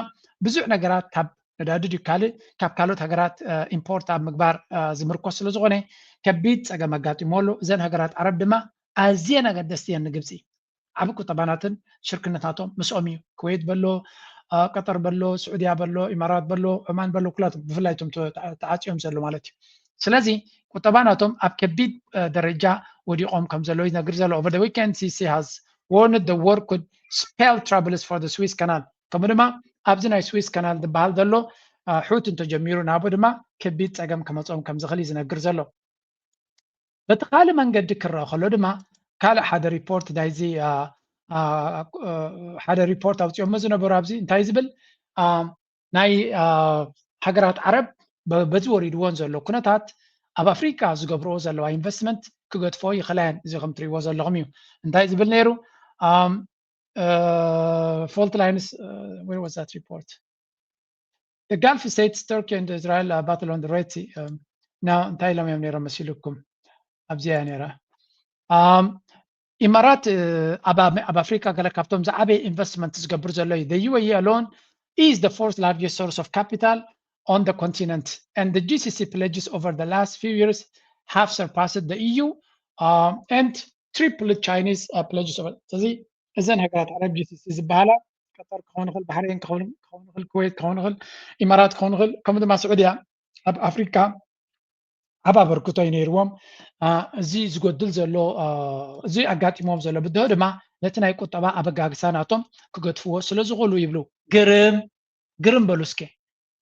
ብዙሕ ነገራት ካብ ነዳዲ ድዩ ካልእ ካብ ካልኦት ሃገራት ኢምፖርት ኣብ ምግባር ዝምርኮስ ስለ ዝኾነ ከቢድ ፀገም ኣጋጢሞ ኣሎ። እዘን ሃገራት ዓረብ ድማ ኣዝየን ኣገደስቲ እየን ንግብፂ። ዓብ ቁጠባናትን ሽርክነታቶም ምስኦም እዩ። ኩዌት በሎ፣ ቀጠር በሎ፣ ስዑድያ በሎ፣ ኢማራት በሎ፣ ዑማን በሎ፣ ኩላቶም ብፍላይ እቶም ተዓፅዮም ዘሎ ማለት እዩ። ስለዚ ቁጠባናቶም ኣብ ከቢድ ደረጃ ወዲቖም ከም ዘለዉ ይነግር ዘሎ። Over the weekend C C has warned the war could spell troubles for the Suez Canal። ከምኡ ድማ ኣብዚ ናይ ስዊስ ካናል ዝበሃል ዘሎ ሑት እንተጀሚሩ ናብኡ ድማ ከቢድ ፀገም ክመፅኦም ከም ዝኽእል እዩ ዝነግር ዘሎ። በቲ ካልእ መንገዲ ክረአ ከሎ ድማ ካልእ ሓደ ሪፖርት ናይዚ ሓደ ሪፖርት ኣውፂኦሞ ዝነበሩ ኣብዚ እንታይ ዝብል ናይ ሃገራት ዓረብ በዚ ወሪድዎን ዘሎ ኩነታት ኣብ ኣፍሪቃ ዝገብርዎ ዘለዋ ኢንቨስትመንት ክገድፎ ይኽእላ እየን። እዚ ከም ትሪእዎ ዘለኹም እዩ። እንታይ ዝብል ነይሩ? Fault lines, where was that report? The Gulf states, Turkey and Israel battle on the Red Sea. Now እንታይ ኢሎም እዮም ነይሮም መሲልኩም? ኣብዚያ እያ ነይራ። ኢማራት ኣብ ኣፍሪካ ገለ ካብቶም ዝዓበየ ኢንቨስትመንት ዝገብር ዘሎ እዩ። The U A E alone is the fourth largest source of capital on the continent, and the G C C pledges over the last few years have surpassed the E U, um, and tripled Chinese uh, pledges over. ስለዚ እዘን ሃገራት ዓረብ ጂ ሲ ሲ ዝበሃላ፣ ቀጠር ክኸውን ይኽእል፣ ባህሬን ክኸውን ይኽእል፣ ኩዌት ክኸውን ይኽእል፣ ኢማራት ክኸውን ይኽእል፣ ከምኡ ድማ ስዑድያ ኣብ ኣፍሪካ ዓቢ ኣበርክቶ እዩ ነይርዎም። እዚ ዝጎድል ዘሎ፣ እዚ ኣጋጢሞም ዘሎ ብድሆ ድማ ነቲ ናይ ቁጠባ ኣበጋግሳ ናቶም ክገድፍዎ ስለ ዝኽእሉ ይብሉ። ግርም ግርም በሉ እስከ።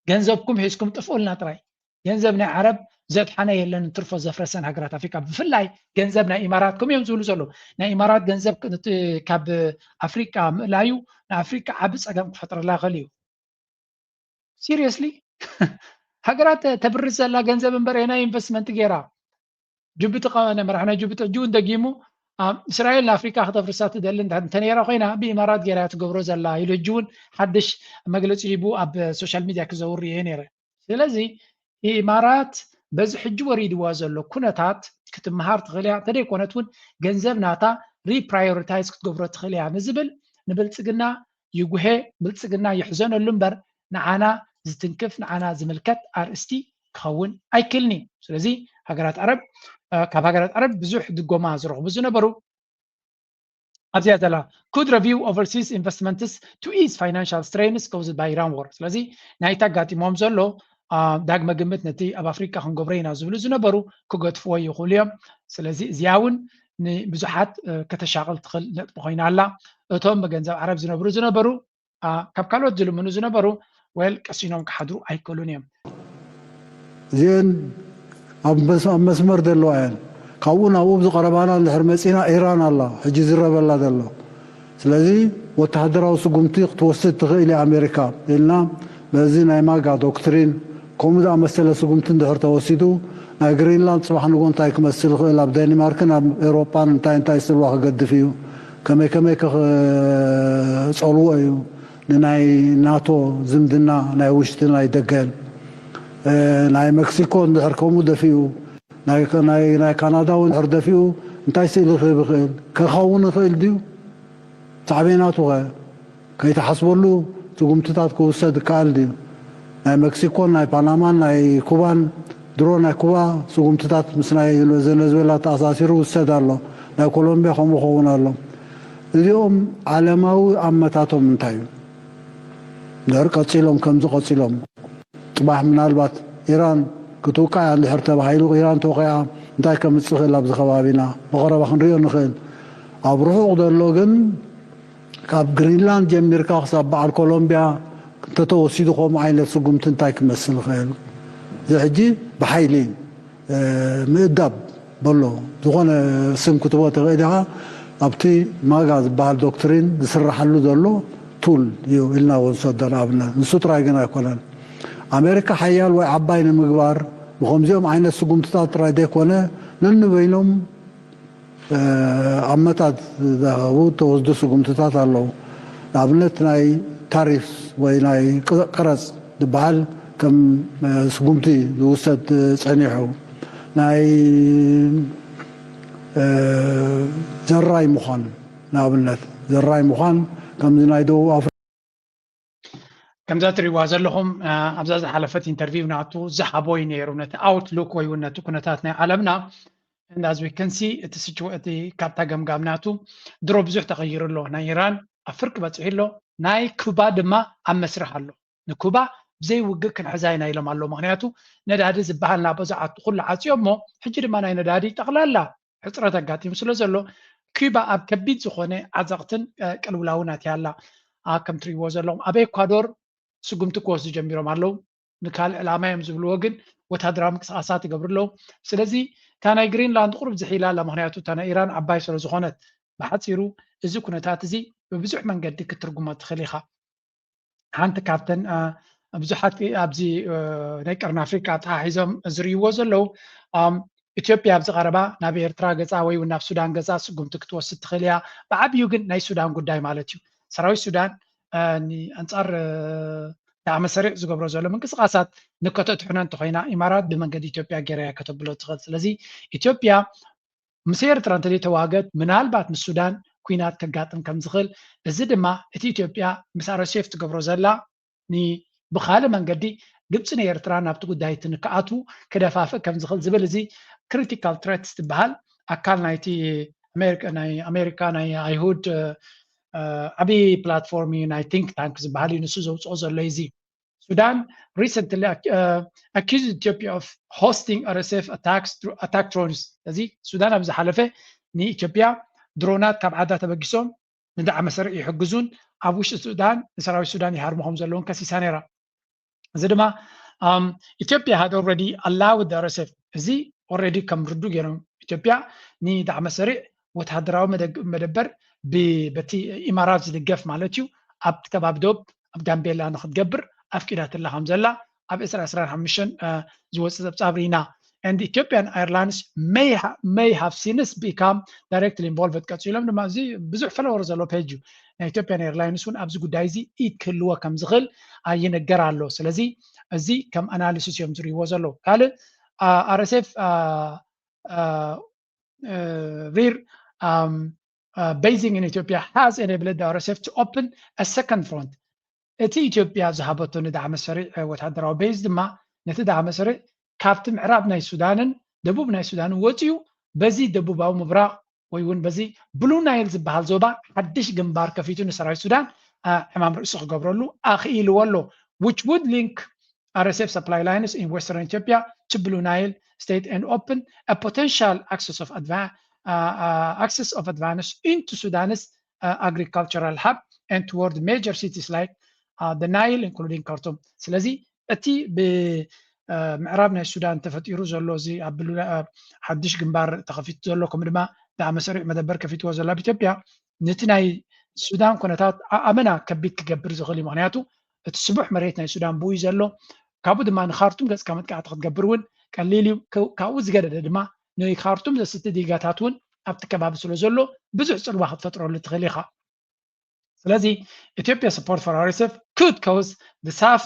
ገንዘብኩም ሒዝኩም ጥፍኡልና ጥራይ። ገንዘብ ናይ ዓረብ ዘድሓነ የለን፣ ትርፎ ዘፍረሰን ሃገራት ኣፍሪካ። ብፍላይ ገንዘብ ናይ ኢማራት ከምኡ እዮም ዝብሉ ዘለዉ። ናይ ኢማራት ገንዘብ ካብ ኣፍሪካ ምእላዩ ንኣፍሪካ ዓቢ ፀገም ክፈጥረላ ይኽእል እዩ። ሲሪየስሊ ሃገራት ተብርስ ዘላ ገንዘብ እምበር ናይ ኢንቨስትመንት ገይራ። ጅቡቲ ቀ- ናይ መራሕ ናይ ጅቡቲ ሕጂ እውን ደጊሙ፣ እስራኤል ንኣፍሪካ ከተፍርሳ ትደሊ እንተ- እንተነይራ ኮይና ብኢማራት ገይራ እያ ትገብሮ ዘላ ኢሉ ሕጂ እውን ሓድሽ መግለፂ ሂቡ ኣብ ሶሻል ሚድያ ክዘውር እየ ነይረ። ስለዚ ኢማራት በዚ ሕጂ ወሪድዋ ዘሎ ኩነታት ክትመሃር ትኽእል እያ፣ እንተደይኮነት እውን ገንዘብ ናታ ሪፕራዮሪታይዝ ክትገብሮ ትኽእል እያ ንዝብል ንብልፅግና ይጉሄ፣ ብልፅግና ይሕዘነሉ እምበር ንዓና ዝትንክፍ ንዓና ዝምልከት ኣርእስቲ ክኸውን ኣይክእልን እዩ። ስለዚ ሃገራት ዓረብ ካብ ሃገራት ዓረብ ብዙሕ ድጎማ ዝረኽቡ ዝነበሩ ኣብዚኣ ዘላ could review overseas investments to ease financial strains caused by Iran war። ስለዚ ናይቲ ኣጋጢሞም ዘሎ ዳግመ ግምት ነቲ ኣብ ኣፍሪካ ክንገብሮ ኢና ዝብሉ ዝነበሩ ክገድፍዎ ይኽእሉ እዮም። ስለዚ እዚኣ እውን ንብዙሓት ከተሻቕል ትኽእል ነጥቢ ኮይና ኣላ። እቶም ብገንዘብ ዓረብ ዝነብሩ ዝነበሩ ካብ ካልኦት ዝልምኑ ዝነበሩ ወል ቀሲኖም ክሓድሩ ኣይክእሉን እዮም። እዚአን ኣብ መስመር ዘለዋ እየን። ካብኡ ናብኡ ዝቐረባና እንድሕር መፂና ኢራን ኣላ ሕጂ ዝረበላ ዘሎ። ስለዚ ወተሃደራዊ ስጉምቲ ክትወስድ ትኽእል እያ ኣሜሪካ ኢልና በዚ ናይ ማጋ ዶክትሪን ከምኡ ዝኣመሰለ ስጉምቲ እንድሕር ተወሲዱ ናይ ግሪንላንድ ፅባሕ ንጎ እንታይ ክመስል ይኽእል ኣብ ደኒማርክን ኣብ ኤውሮጳን እንታይ እንታይ ስልዋ ክገድፍ እዩ ከመይ ከመይ ክፀልዎ እዩ ንናይ ናቶ ዝምድና ናይ ውሽጢ ናይ ደገን ናይ መክሲኮ እንድሕር ከምኡ ደፊኡ ናይ ካናዳ እውን እንድሕር ደፊኡ እንታይ ስእሊ ክህብ ይኽእል ክኸውን ይኽእል ድዩ ሳዕቤናቱ ኸ ከይተሓስበሉ ስጉምትታት ክውሰድ ይከኣል ድዩ ናይ መክሲኮን ናይ ፓናማን ናይ ኩባን ድሮ ናይ ኩባ ስጉምትታት ምስ ናይ ቬነዝዌላ ተኣሳሲሩ ውሰድ ኣሎ ናይ ኮሎምቢያ ከምኡ ኸውን ኣሎ እዚኦም ዓለማዊ ኣመታቶም እንታይ እዩ ድሕር ቀፂሎም ከምዚ ቀፂሎም ፅባሕ ምናልባት ኢራን ክትውቃዕ እያ እንድሕር ተባሂሉ ኢራን ተወቂዓ እንታይ ከምፅእ ይኽእል ኣብዚ ከባቢና ብቐረባ ክንሪኦ ንኽእል ኣብ ርሑቕ ዘሎ ግን ካብ ግሪንላንድ ጀሚርካ ክሳብ በዓል ኮሎምቢያ እንተተወሲዱ ከምኡ ዓይነት ስጉምቲ እንታይ ክመስል ይኽእል እዚ ሕጂ ብሓይሊ ምእዳብ በሎ ዝኾነ ስም ክትቦ ትኽእል ኢኻ ኣብቲ ማጋ ዝበሃል ዶክትሪን ዝስራሓሉ ዘሎ ቱል እዩ ኢልና ወንሰዶ ንኣብነት ንሱ ጥራይ ግን ኣይኮነን ኣሜሪካ ሓያል ወይ ዓባይ ንምግባር ብከምዚኦም ዓይነት ስጉምትታት ጥራይ ዘይኮነ ነንበይኖም ኣመታት ዝሃቡ ተወስዱ ስጉምትታት ኣለዉ ንኣብነት ናይ ታሪፍ ወይ ናይ ቀረፅ ዝበሃል ከም ስጉምቲ ዝውሰድ ፀኒሑ ናይ ዘራይ ምዃን ንኣብነት ዘራይ ምዃን ከምዚ ናይ ደቡብ ኣፍሪካ ከምዛ ትሪዋ ዘለኹም ኣብዛ ዝሓለፈት ኢንተርቪው ናቱ ዝሃቦ እዩ ነይሩ ነቲ ኣውትሉክ ወይ እውን ነቲ ኩነታት ናይ ዓለምና እንዳዝዊከንሲ እቲ ስችወ እቲ ካብታ ገምጋም ናቱ ድሮ ብዙሕ ተቐይሩ ኣሎ ናይ ኢራን ኣብ ፍርቂ በፂሑ ኣሎ ናይ ኩባ ድማ ኣብ መስርሕ ኣሎ ንኩባ ብዘይ ውግእ ክንሕዛ ኢና ኢሎም ኣለዉ ምክንያቱ ነዳዲ ዝበሃል ናቦ ዝኣቱ ኩሉ ዓፅዮ እሞ ሕጂ ድማ ናይ ነዳዲ ጠቕላላ ሕፅረት ኣጋጢሙ ስለ ዘሎ ኩባ ኣብ ከቢድ ዝኾነ ዓዘቕትን ቅልውላውን ኣትያ ኣላ ከም ትሪእዎ ዘለኹም ኣብ ኤኳዶር ስጉምቲ ክወስዱ ጀሚሮም ኣለዉ ንካልእ ዕላማ እዮም ዝብልዎ ግን ወታደራዊ ምንቅስቃሳት ይገብሩ ኣለዉ ስለዚ እታ ናይ ግሪንላንድ ቁሩብ ዝሒላ ኣላ ምክንያቱ እታ ናይ ኢራን ዓባይ ስለ ዝኾነት ብሓፂሩ እዚ ኩነታት እዚ ብብዙሕ መንገዲ ክትርጉሞ ትኽእል ኢኻ ሓንቲ ካብተን ብዙሓት ኣብዚ ናይ ቀርኒ ኣፍሪቃ ተሓሒዞም ዝርእይዎ ዘለዉ ኢትዮጵያ ኣብዚ ቀረባ ናብ ኤርትራ ገፃ ወይ ናብ ሱዳን ገፃ ስጉምቲ ክትወስድ ትኽእል እያ ብዓብዩ ግን ናይ ሱዳን ጉዳይ ማለት እዩ ሰራዊት ሱዳን ኣንፃር ዳዕመ ሰሪዕ ዝገብሮ ዘሎ ምንቅስቃሳት ንከተትሕኖ እንተኮይና ኢማራት ብመንገዲ ኢትዮጵያ ገይራ እያ ከተብሎ ትኽእል ስለዚ ኢትዮጵያ ምስ ኤርትራ እንተዘይተዋገት ምናልባት ምስ ሱዳን ኩናት ከጋጥም ከም ዝኽእል እዚ ድማ እቲ ኢትዮጵያ ምስ ኣረሴፍ ትገብሮ ዘላ ብካልእ መንገዲ ግብፂ ንኤርትራ ናብቲ ጉዳይ እቲ ንክኣትዉ ክደፋፍእ ከም ዝኽእል ዝብል እዚ critical threats ትበሃል ኣካል ናይቲ ናይ ኣሜሪካ ናይ ኣይሁድ ዓብዪ platform እዩ ናይ think tank ዝበሃል እዩ ንሱ ዘውፅኦ ዘሎ እዚ ሱዳን recently accused Ethiopia of hosting R S F attacks attack drones እዚ ሱዳን ኣብ ዝሓለፈ ንኢትዮጵያ ድሮናት ካብ ዓዳ ተበጊሶም ንዳዕመ ሰሪዕ ይሕግዙን ኣብ ውሽጢ ሱዳን ንሰራዊት ሱዳን ይሃርሙ ከም ዘለውን ከሲሳ ነይራ እዚ ድማ Ethiopia had already allowed R S F እዚ already ከም ርዱ ገይሮም ኢትዮጵያ ንዳዕመ ሰሪዕ ወታደራዊ መደበር በቲ ኢማራት ዝድገፍ ማለት እዩ ኣብ ከባቢ ዶብ ኣብ ጋምቤላ ንክትገብር ኣፍቂዳትላ ከም ዘላ ኣብ ዕስራ ዕስራን ሓሙሽተን ዝወፅእ ፀብፃብ ርኢና and Ethiopian Airlines may, ha- may have since become directly involved ቀፂሎም ድማ እዚ ብዙሕ ፈለወር ዘሎ page እዩ ናይ Ethiopian Airlines እውን ኣብዚ ጉዳይ እዚ ኢድ ክህልዎ ከም ዝኽእል ይነገር ኣሎ ስለዚ እዚ ከም analysis እዮም ዝርእይዎ ዘለዉ ካልእ R S F Rear um, uh, basing in Ethiopia has enabled the R S F to open a second front. እቲ ኢትዮጵያ ዝሃበቶ ንዳዕመ ሰሪዕ ወታደራዊ ቤዝ ድማ ነቲ ዳዕመ ሰሪዕ ካብቲ ምዕራብ ናይ ሱዳንን ደቡብ ናይ ሱዳንን ወፂኡ በዚ ደቡባዊ ምብራቕ ወይ እውን በዚ ብሉ ናይል ዝበሃል ዞባ ሓድሽ ግንባር ከፊቱ ንሰራዊት ሱዳን ዕማም ርእሱ ክገብረሉ ኣኽኢልዎ ኣሎ which would link R S F supply lines in western Ethiopia to Blue Nile state and open a potential access of adva- uh, uh, access of advance into Sudan's uh, agricultural hub and toward major cities like uh, the Nile, including Khartoum. ስለዚ እቲ ብምዕራብ ናይ ሱዳን ተፈጢሩ ዘሎ እዚ ኣብ ሓድሽ ግንባር ተኸፊቱ ዘሎ ከምኡ ድማ ዳዕመ ሰሪዕ መደበር ከፊትዎ ዘሎ ኣብ ኢትዮጵያ ነቲ ናይ ሱዳን ኩነታት ኣመና ከቢድ ክገብር ዝኽእል እዩ ምክንያቱ እቲ ስቡሕ መሬት ናይ ሱዳን ብኡ እዩ ዘሎ ካብኡ ድማ ንካርቱም ገፅካ መጥቃዕቲ ክትገብር እውን ቀሊል እዩ ካብኡ ዝገደደ ድማ ንካርቱም ዘስቲ ዲጋታት እውን ኣብቲ ከባቢ ስለ ዘሎ ብዙሕ ፅልዋ ክትፈጥረሉ ትኽእል ኢኻ ስለዚ Ethiopia support for R S F could cause the SAF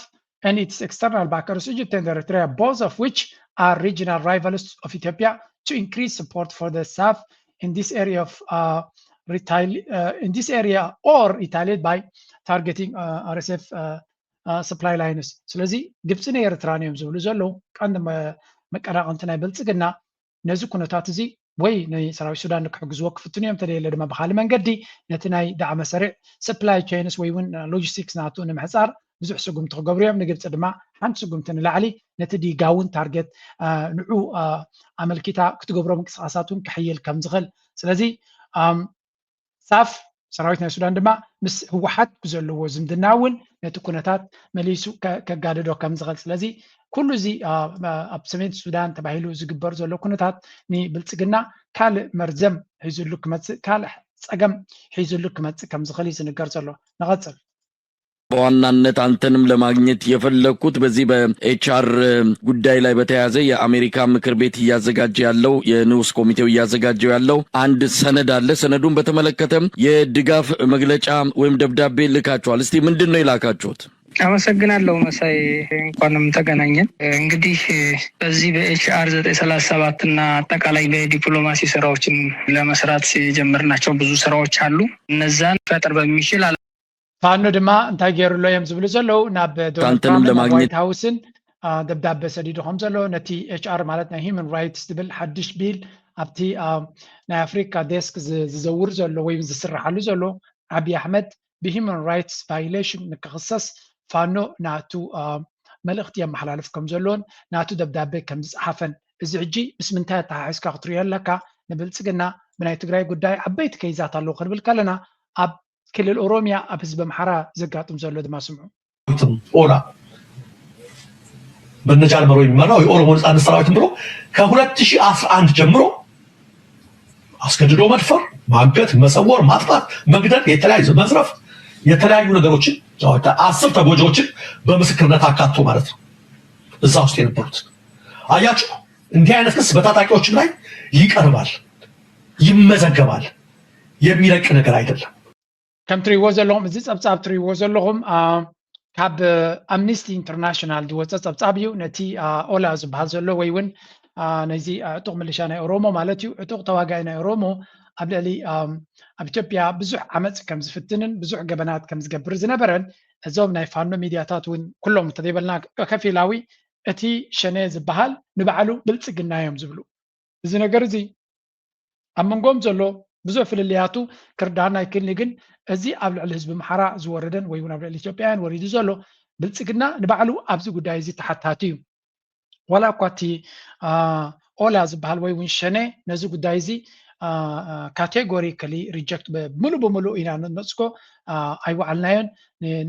and its external backers Egypt and Eritrea both of which are regional rivals of Ethiopia to increase support for the SAF in this area of uh, retali- uh, in this area or retaliate by targeting uh, R S F uh, supply lines ስለዚ ግብፅን ኤርትራን እዮም ዝብሉ ዘለዉ ቀንዲ መቀናቐንቲ ናይ ብልፅግና ነዚ ኩነታት እዚ ወይ ንሰራዊት ሱዳን ክሕግዝዎ ክፍትኑ እዮም ተደየለ ድማ ብካልእ መንገዲ ነቲ ናይ ዳዕመ ሰሪዕ supply chains ወይ እውን logistics ናቱ ንምሕፃር ብዙሕ ስጉምቲ ክገብሩ እዮም ንግብፂ ድማ ሓንቲ ስጉምቲ ንላዕሊ ነቲ ዲጋውን ታርጌት ንዑ ኣመልኪታ ክትገብሮ ምንቅስቃሳት እውን ክሕይል ከም ዝኽእል ስለዚ ሳፍ ሰራዊት ናይ ሱዳን ድማ ምስ ህወሓት ብዘለዎ ዝምድና እውን ነቲ ኩነታት መሊሱ ከጋድዶ ከም ዝኽእል ስለዚ ኩሉ እዚ ኣብ ሰሜን ሱዳን ተባሂሉ ዝግበር ዘሎ ኩነታት ንብልፅግና ካልእ መርዘም ሒዙሉ ክመፅእ ካልእ ፀገም ሒዙሉ ክመፅእ ከም ዝኽእል እዩ ዝንገር ዘሎ ንቐፅል በዋናነት አንተንም ለማግኘት የፈለግኩት በዚህ በ HR ጉዳይ ላይ በተያያዘ የአሜሪካ ምክር ቤት እያዘጋጀ ያለው የንዑስ ኮሚቴው እያዘጋጀው ያለው አንድ ሰነድ አለ። ሰነዱን በተመለከተም የድጋፍ መግለጫ ወይም ደብዳቤ ልካችኋል። እስቲ ምንድን ነው የላካችሁት? አመሰግናለሁ መሳይ፣ እንኳንም ተገናኘን። እንግዲህ በዚህ በ HR ዘጠኝ ሰላሳ ሰባት እና አጠቃላይ በዲፕሎማሲ ስራዎችን ለመስራት የጀመርናቸው ብዙ ስራዎች አሉ። እነዛን ፈጥር በሚችል ፋኖ ድማ እንታይ ገይሩ ኣሎ እዮም ዝብሉ ዘለዉ ናብ ዶናልድ ትራምፕን ናብ ዋይት ሃውስን ደብዳቤ ሰዲዱ ከም ዘሎ ነቲ HR ማለት ናይ human rights ዝብል ሓድሽ ቢል ኣብቲ ናይ ኣፍሪካ ዴስክ ዝዘውር ዘሎ ወይ ዝስርሓሉ ዘሎ ዓብዪ ኣሕመድ ብ human rights violation ንክኽሰስ ፋኖ ናቱ መልእኽቲ የመሓላልፍ ከም ዘለዎን ናቱ ደብዳቤ ከም ዝፀሓፈን እዚ ሕጂ ምስ ምንታይ ኣተሓሒዝካ ክትሪኦ ኣለካ ንብልፅግና ብናይ ትግራይ ጉዳይ ዓበይቲ ከይዛት ኣለዉ ክንብል ከለና ኣብ ክልል ኦሮሚያ ኣብ ህዝቢ ኣምሓራ ዘጋጥም ዘሎ ድማ ስምዑ። ኦላ በነ ጃልመሮ የሚመራው የኦሮሞ ነጻነት ሰራዊትን ብሎ ከ2011 ጀምሮ አስገድዶ መድፈር፣ ማገት፣ መሰወር፣ ማጥፋት፣ መግደል፣ የተለያዩ መዝረፍ፣ የተለያዩ ነገሮችን አስር ተጎጂዎችን በምስክርነት አካቶ ማለት ነው። እዛ ውስጥ የነበሩት አያችሁ፣ እንዲህ አይነት ክስ በታጣቂዎችም ላይ ይቀርባል፣ ይመዘገባል። የሚለቅ ነገር አይደለም። ከም ትሪእዎ ዘለኹም እዚ ፀብፃብ ትሪእዎ ዘለኹም ካብ ኣምኒስቲ ኢንተርናሽናል ዝወፀ ፀብፃብ እዩ። ነቲ ኦላ ዝበሃል ዘሎ ወይ እውን ነዚ ዕጡቕ ምልሻ ናይ ኦሮሞ ማለት እዩ ዕጡቕ ተዋጋኢ ናይ ኦሮሞ ኣብ ልዕሊ ኣብ ኢትዮጵያ ብዙሕ ዓመፅ ከም ዝፍትንን ብዙሕ ገበናት ከም ዝገብር ዝነበረን፣ እዞም ናይ ፋኖ ሚድያታት እውን ኩሎም እንተዘይበልና ከፊላዊ እቲ ሸኔ ዝበሃል ንባዕሉ ብልፅግና እዮም ዝብሉ። እዚ ነገር እዚ ኣብ መንጎም ዘሎ ብዙሕ ፍልልያቱ ክርዳና ይክእልኒ፣ ግን እዚ ኣብ ልዕሊ ህዝቢ ኣምሓራ ዝወረደን ወይ እውን ኣብ ልዕሊ ኢትዮጵያውያን ወሪዱ ዘሎ ብልፅግና ንባዕሉ ኣብዚ ጉዳይ እዚ ተሓታቲ እዩ። ዋላ እኳ እቲ ኦላ ዝበሃል ወይ እውን ሸኔ ነዚ ጉዳይ እዚ ካቴጎሪካሊ ሪጀክት፣ ሙሉ ብሙሉ ኢና ነፅጎ ኣይወዓልናዮን፣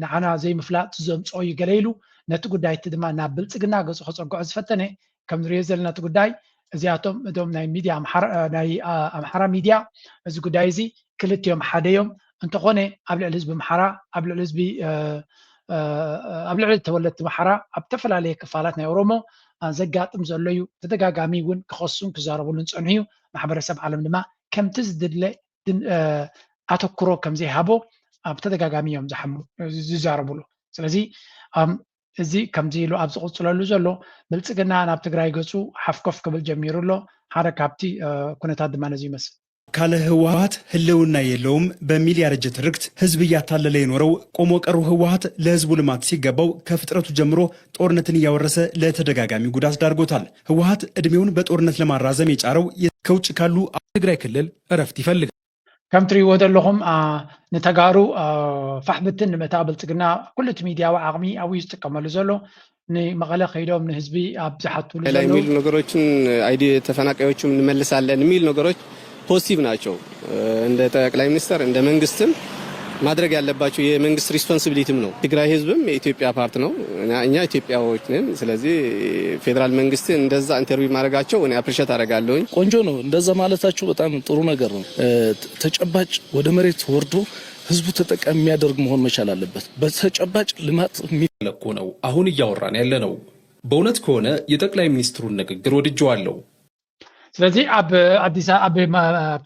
ንዓና ዘይምፍላጥ ዘምፅኦ እዩ ገለ ኢሉ ነቲ ጉዳይ እቲ ድማ ናብ ብልፅግና ገፁ ከፀግዖ ዝፈተነ። ከም ንሪኦ ዘለና እቲ ጉዳይ እዚኣቶም እቶም ናይ ሚድያ ናይ ኣምሓራ ሚድያ እዚ ጉዳይ እዚ ክልቲኦም ሓደ እዮም። እንተኾነ ኣብ ልዕሊ ህዝቢ ኣምሓራ ኣብ ልዕሊ ህዝቢ ኣብ ልዕሊ ተወለድቲ ኣምሓራ ኣብ ዝተፈላለየ ክፋላት ናይ ኦሮሞ ዘጋጥም ዘሎ እዩ። ተደጋጋሚ እውን ክኸሱን ክዛረቡሉን ፀንሑ እዩ። ማሕበረሰብ ዓለም ድማ ከምቲ ዝድለ ኣተኩሮ ከም ዘይሃቦ ኣብ ተደጋጋሚ እዮም ዝሓሙ ዝዛረቡሉ። ስለዚ እዚ ከምዚ ኢሉ ኣብ ዝቕፅለሉ ዘሎ ብልፅግና ናብ ትግራይ ገፁ ሓፍኮፍ ክብል ጀሚሩ ኣሎ። ሓደ ካብቲ ኩነታት ድማ ነዚ ይመስል። ካለ ህወሓት ህልውና የለውም በሚል ያረጀ ትርክት ህዝብ እያታለለ የኖረው ቆሞ ቀሩ ህወሓት ለህዝቡ ልማት ሲገባው ከፍጥረቱ ጀምሮ ጦርነትን እያወረሰ ለተደጋጋሚ ጉዳት ዳርጎታል። ህወሓት እድሜውን በጦርነት ለማራዘም የጫረው ከውጭ ካሉ ትግራይ ክልል እረፍት ይፈልጋል። ከም ትሪእዎ ዘለኹም ንተጋሩ ፋሕ ብትን ንምእታው ብልፅግና ኩሉ እቲ ሚድያዊ ዓቕሚ ኣብኡ እዩ ዝጥቀመሉ ዘሎ። ንመቐለ ከይዶም ንህዝቢ ኣብ ዝሓትሉ ላይ ዘለዉ የሚሉ ነገሮችን አይዲ ተፈናቃዮችም እንመልሳለን የሚሉ ነገሮች ፖዚቲቭ ናቸው። እንደ ጠቅላይ ሚኒስትር እንደ መንግስትም ማድረግ ያለባቸው የመንግስት ሪስፖንሲቢሊቲም ነው። ትግራይ ህዝብም የኢትዮጵያ ፓርት ነው። እኛ ኢትዮጵያዎች ነን። ስለዚህ ፌዴራል መንግስት እንደዛ ኢንተርቪው ማድረጋቸው እኔ አፕሪሼት አደርጋለሁኝ። ቆንጆ ነው። እንደዛ ማለታችሁ በጣም ጥሩ ነገር ነው። ተጨባጭ ወደ መሬት ወርዶ ህዝቡ ተጠቃሚ የሚያደርግ መሆን መቻል አለበት። በተጨባጭ ልማት ለኮ ነው አሁን እያወራን ያለ ነው። በእውነት ከሆነ የጠቅላይ ሚኒስትሩን ንግግር ወድጀዋለሁ። ስለዚ ኣብ ኣዲስ ኣብ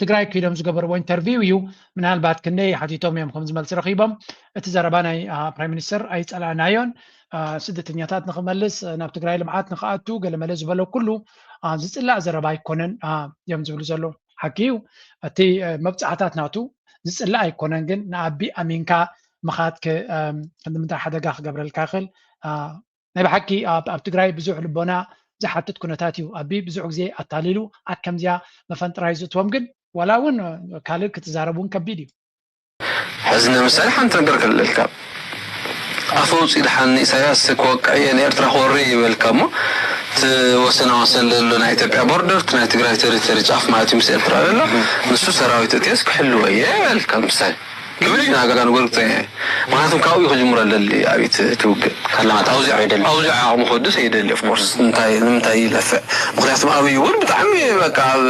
ትግራይ ከይዶም ዝገበርዎ ኢንተርቪው እዩ። ምናልባት ክንደይ ሓቲቶም እዮም ከም ዝመልሲ ረኺቦም። እቲ ዘረባ ናይ ፕራይም ሚኒስትር ኣይፀላእናዮን። ስደተኛታት ንክመልስ ናብ ትግራይ ልምዓት ንክኣቱ ገለመለ ዝበሎ ኩሉ ዝፅላእ ዘረባ ኣይኮነን እዮም ዝብሉ ዘለዉ። ሓቂ እዩ። እቲ መብፃዕታት ናቱ ዝፅላእ ኣይኮነን፣ ግን ንኣቢ ኣሚንካ ምኻድ ንምንታይ ሓደጋ ክገብረልካ ይኽእል። ናይ ብሓቂ ኣብ ትግራይ ብዙሕ ልቦና ዝሓትት ኩነታት እዩ። ኣቢ ብዙሕ ግዜ ኣታሊሉ ኣብ ከምዚኣ መፈንጥራይ ዝእትዎም ግን ዋላ እውን ካልእ ክትዛረብ እውን ከቢድ እዩ። ሕዚ ንምሳሌ ሓንቲ ነገር ክልልካ ኣፈ ውፅኢ ድሓን ንኢሳያስ ክወቅዕ እየ ንኤርትራ ክወሪ ይበልካ እሞ እቲ ወሰና ወሰን ዘሎ ናይ ኢትዮጵያ ቦርደር እቲ ናይ ትግራይ ቴሪቶሪ ጫፍ ማለት እዩ ምስ ኤርትራ ዘሎ ንሱ ሰራዊት እትየስ ክሕልዎ እየ ይበልካ ምሳሌ ክብል ኢና ጋጋ ንጎርግፀ ምክንያቱም ካብኡ ክጅምሮ ደሊ ኣብት ትውግእ ካላማት ኣውዚዕ ኣይደሊ ኣውዚዕ ዓቕሚ ክወድስ ኣይደሊ ኦፍኮርስ እንታይ ንምንታይ ይለፍዕ ምክንያቱም ኣብይ እውን ብጣዕሚ በቃ ኣብ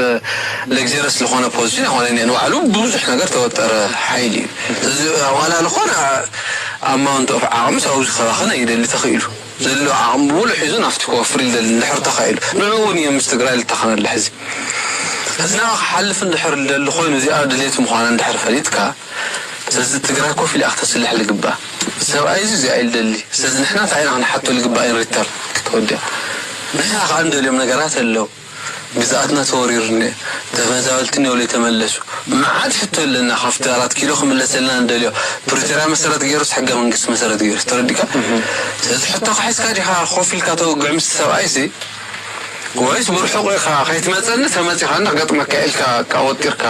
ለግጀረስ ዝኾነ ፖዚሽን ኣይኮነ እኒአ ንባዕሉ ብዙሕ ነገር ተወጠረ ሓይሊ እዩ እዚ ዋላ ዝኾነ ኣማውንት ኦፍ ዓቕሚ ሰብኣዊ ዝከባኸን ኣይደሊ ተኽኢሉ ዘሎ ዓቕሚ ብሙሉ ሒዙ ናብቲ ክወፍር ይደሊ እንድሕር ተኻኢሉ ንዑ እውን እዮም ምስ ትግራይ ልተኸነለ ሕዚ ሕዝና ክሓልፍ እንድሕር ልደሊ ኮይኑ እዚኣ ድሌት ምዃና እንድሕር ፈሊጥካ ስለዚ ትግራይ ኮፍ ኢላ ክተስልሕ ልግባ ሰብኣይ እዚ እዚኣ ኢልደሊ ስለዚ ንሕና እንታይ ኢና ክንሓቶ ልግባ ኢንሪተር ተወዲያ ንሕና ከዓ እንደልዮም ነገራት ኣለዉ ግዝኣትና ተወሪሩ እኒአ ተመዛበልቲ እኒኦ ለይተመለሱ መዓት ሕቶ ኣለና ካብቲ ኣራት ኪሎ ክምለሰልና እንደልዮ ፕሪቶርያ መሰረት ገይሩስ ሕገ መንግስቲ መሰረት ገይሩስ ተረዲካ ስለዚ ሕቶ ክሒዝካ ዲካ ኮፍ ኢልካ ተወግዕ ምስ ሰብኣይሲ ወይስ ብርሑቕ ኢኻ ከይትመፀኒ ተመፂኻኒ ክገጥመካ ኢልካ ቃወጢርካ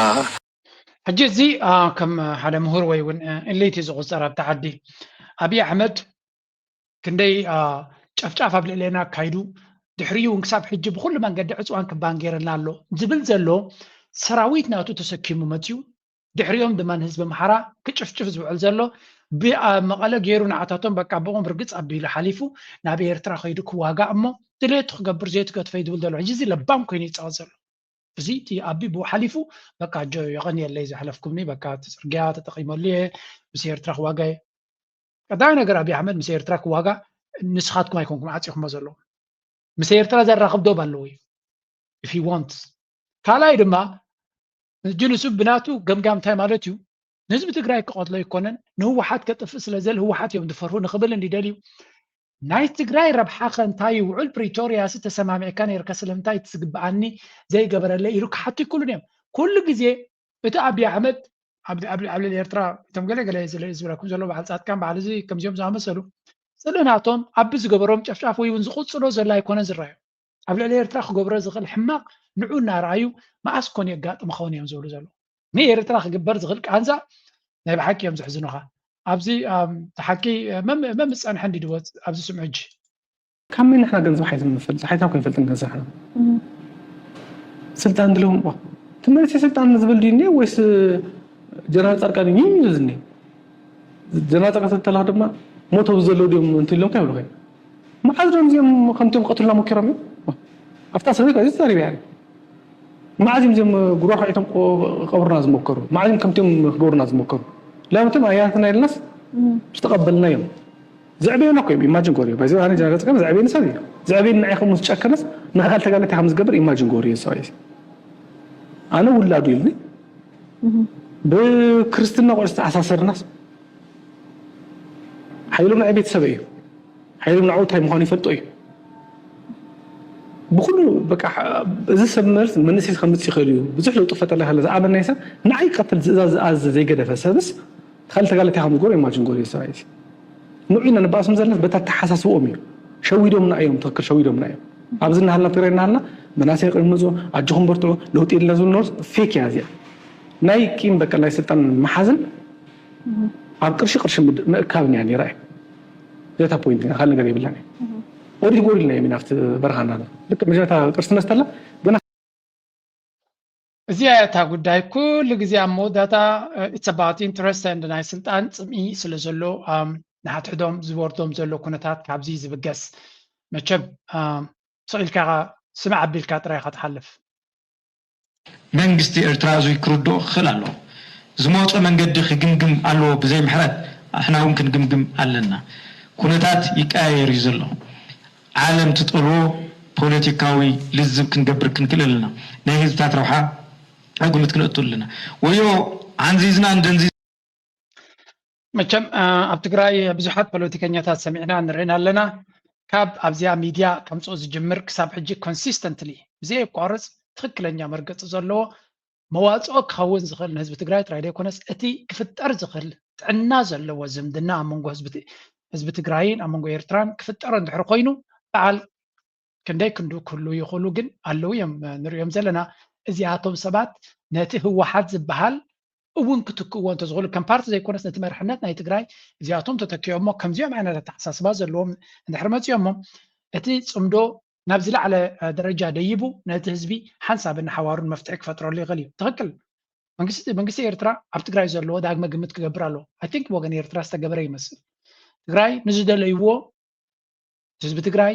ሕጂ እዚ ከም ሓደ ምሁር ወይ እውን ኢሊት እዩ ዝቁፀር ኣብቲ ዓዲ ኣብይ ኣሕመድ ክንደይ ጨፍጫፍ ኣብ ልዕሌና ኣካይዱ ድሕሪኡ እውን ክሳብ ሕጂ ብኩሉ መንገዲ ዕፅዋን ክባን ገይርና ኣሎ ዝብል ዘሎ ሰራዊት ናቱ ተሰኪሙ መፅዩ ድሕሪኦም ድማ ንህዝቢ ኣምሓራ ክጭፍጭፍ ዝውዕል ዘሎ ብመቐለ ገይሩ ንዓታቶም በቃ ብኦም ርግፅ ኣቢሉ ሓሊፉ ናብ ኤርትራ ከይዱ ክዋጋእ እሞ ድሌቱ ክገብር ዘይትገትፈይ ዝብል ዘሎ ሕጂ እዚ ለባም ኮይኑ ይፃወት ዘሎ እዚ እቲ ኣቢ ብኡ ሓሊፉ በቃ ጆ የቐንየለይ ዘሕለፍኩምኒ በቃ እቲ ፅርግያ ተጠቒመሉ እየ ምስ ኤርትራ ክዋጋ እየ ቀዳማይ ነገር ኣብይ ኣሕመድ ምስ ኤርትራ ክዋጋ ንስኻትኩም ኣይኮንኩም ዓፂኹሞ ዘለኹም ምስ ኤርትራ ዘራኽብ ዶብ ኣለዎ እዩ if he wants ካልኣይ ድማ ሕጂ ንሱ ብናቱ ገምጋም እንታይ ማለት እዩ ንህዝቢ ትግራይ ክቐትሎ ኣይኮነን ንህወሓት ከጥፍእ ስለ ዘል ህወሓት እዮም ዝፈርሁ ንኽብል እንዲደልዩ ናይ ትግራይ ረብሓ ከ እንታይ እዩ ውዕል ፕሪቶርያ ሲ ተሰማሚዕካ ነይርካ ስለምንታይ እቲ ዝግበኣኒ ዘይገበረለይ ኢሉ ክሓቱ ይክእሉን እዮም ኩሉ ግዜ እቲ ኣብይ ኣሕመድ ኣብ ልዕሊ ኤርትራ እቶም ገለ ገለ ዝብለኩም ዘሎ በዓል ፃድቃን በዓል እዚ ከምዚኦም ዝኣመሰሉ ስእሊ ናቶም ኣብ ዝገበሮም ጨፍጫፍ ወይ እውን ዝቕፅሎ ዘሎ ኣይኮነ ዝረኣዩ። ኣብ ልዕሊ ኤርትራ ክገብሮ ዝኽእል ሕማቕ ንዑ እናረኣዩ መኣስ ኮን የጋጥም ኸውን እዮም ዝብሉ ዘለዉ። ንኤርትራ ክግበር ዝኽእል ቃንዛ ናይ ብሓቂ እዮም ዝሕዝኑኻ። ኣብዚ ሓቂ መምፀንሐ እንዲድወፅ ኣብዚ ስምዑ ሕጂ ካብ መን ንሕና ገንዘብ ሓይዝም ንፈልጥ ሓይዝና ኮ ይፈልጥ ገንዘብ ሕና ስልጣን ድለዎም ዋ ትምህርቲ ስልጣን ዝብል ድዩ እኒአ ወይስ ጀነራል ፃድቃን እዩ ዝኒ ጀነራል ፃድቃን ተላ ድማ ሞቶ ዘለዉ ድዮም እንት ኢሎም ከይብሉ ኮይኑ መዓዝ ዶም እዚኦም ከምቲኦም ክቐትሉና ሞኪሮም እዮም ኣብታ ሰበይ እዚ ተዛሪበ እያ መዓዝ እዮም እዚኦም ጉሮሮ ከዒቶም ቀብሩና ዝሞከሩ መዓዝ እዮም ከምቲኦም ክገብሩና ዝሞከሩ ለምትም ኣያትና ኢልናስ ዝተቐበልና እዮም ዘዕበየና እኮ እዮም ኢማጅን ጎሪዮ ባይዘ ኣነ ጀነራል ፃድቃን ዘዕበየኒ ሰብ እዩ ዘዕበየኒ ንዓይ ከም ዝጨከነስ ንካል ተጋለታይ ከም ዝገብር ኢማጅን ጎሪዮ ሰብኣይ ኣነ ውላዱ ኢልኒ ብክርስትና ቆልዑ ዝተኣሳሰርናስ ሓይሎም ናይ ቤተሰብ እዩ ሓይሎም ንዓው እንታይ ምዃኑ ይፈልጦ እዩ ብኩሉ በቃ እዚ ሰብ መልስ መንእሰይ ከምፅእ ይኽእል እዩ ብዙሕ ለውጢ ፈጠላ ከለ ዝኣመናይ ሰብ ንዓይ ቀትል ዝእዛዝ ዝኣዘ ዘይገደፈ ሰብስ ካልእ ተጋለቲ ከም ዝጎር ኢማጅን ጎር ሰብኣይ ንዑ ኢና ንባእሶም ዘለና በታ ተሓሳስብኦም እዩ ሸዊዶምና እዮም ትክክል ሸዊዶምና እዮም ኣብዚ እናሃልና ትግራይ እናሃልና መናሰይ ቅድሚ ምፅኡ ኣጆኹም በርትዑ ለውጢ የድልና ዝብሉ ፌክ እያ እዚኣ ናይ ቂም በቀል ናይ ስልጣን መሓዝን ኣብ ቅርሺ ቅርሺ ምእካብን እያ ነይራ እያ ዘታ ፖይንት ኢና ካልእ ነገር የብላን እያ ኦዲት ጎዲልና እዮም ኢና ኣብቲ በረኻና ልክ መጀመርታ ቅርሲ መስተላ ገና እዚኣ እታ ጉዳይ ኩሉ ግዜ ኣብ መወዳእታ it's about interest and ናይ ስልጣን ፅምኢ ስለ ዘሎ ንሓድሕዶም ዝወርዶም ዘሎ ኩነታት ካብዚ ዝብገስ መቸም ስቕ ኢልካ ስምዕ ኣቢልካ ጥራይ ኢኻ ትሓልፍ መንግስቲ ኤርትራ እዙይ ክርድኦ ክኽእል ኣለዎ ዝመፆ መንገዲ ክግምግም ኣለዎ ብዘይ ምሕረት ኣሕና እውን ክንግምግም ኣለና ኩነታት ይቀያየር እዩ ዘሎ ዓለም ትጠልዎ ፖለቲካዊ ልዝብ ክንገብር ክንክእል ኣለና ናይ ህዝብታት ረብሓ ኣብ ግምት ክነእቱ ኣለና ወዮ ዓንዚዝና እንደንዚ መቸም ኣብ ትግራይ ብዙሓት ፖለቲከኛታት ሰሚዕና ንርእን ኣለና ካብ ኣብዚኣ ሚድያ ከምፅኦ ዝጅምር ክሳብ ሕጂ consistently ብዘየቋርፅ ትኽክለኛ መርገፂ ዘለዎ መዋፅኦ ክኸውን ዝኽእል ንህዝቢ ትግራይ ጥራይ ዘይኮነስ እቲ ክፍጠር ዝኽእል ጥዕና ዘለዎ ዝምድና ኣብ መንጎ ህዝቢ ትግራይን ኣብ መንጎ ኤርትራን ክፍጠሮ እንድሕር ኮይኑ በዓል ክንደይ ክንዱ ክህሉ ይኽእሉ ግን ኣለዉ እዮም ንሪኦም ዘለና እዚኣቶም ሰባት ነቲ ህወሓት ዝበሃል እውን ክትክእዎ እንተዝኽእሉ ከም ፓርቲ ዘይኮነስ ነቲ መርሕነት ናይ ትግራይ እዚኣቶም ተተኪኦሞ ከምዚኦም ዓይነት ኣተሓሳስባ ዘለዎም እንድሕር መፂኦሞ እቲ ፅምዶ ናብ ዝለዓለ ደረጃ ደይቡ ነቲ ህዝቢ ሓንሳብን ሓዋሩን መፍትሒ ክፈጥረሉ ይኽእል እዩ ትኽክል መንግስቲ ኤርትራ ኣብ ትግራይ ዘለዎ ዳግመ ግምት ክገብር ኣለዎ I think ወገን ኤርትራ ዝተገበረ ይመስል ትግራይ ንዝደለይዎ ህዝቢ ትግራይ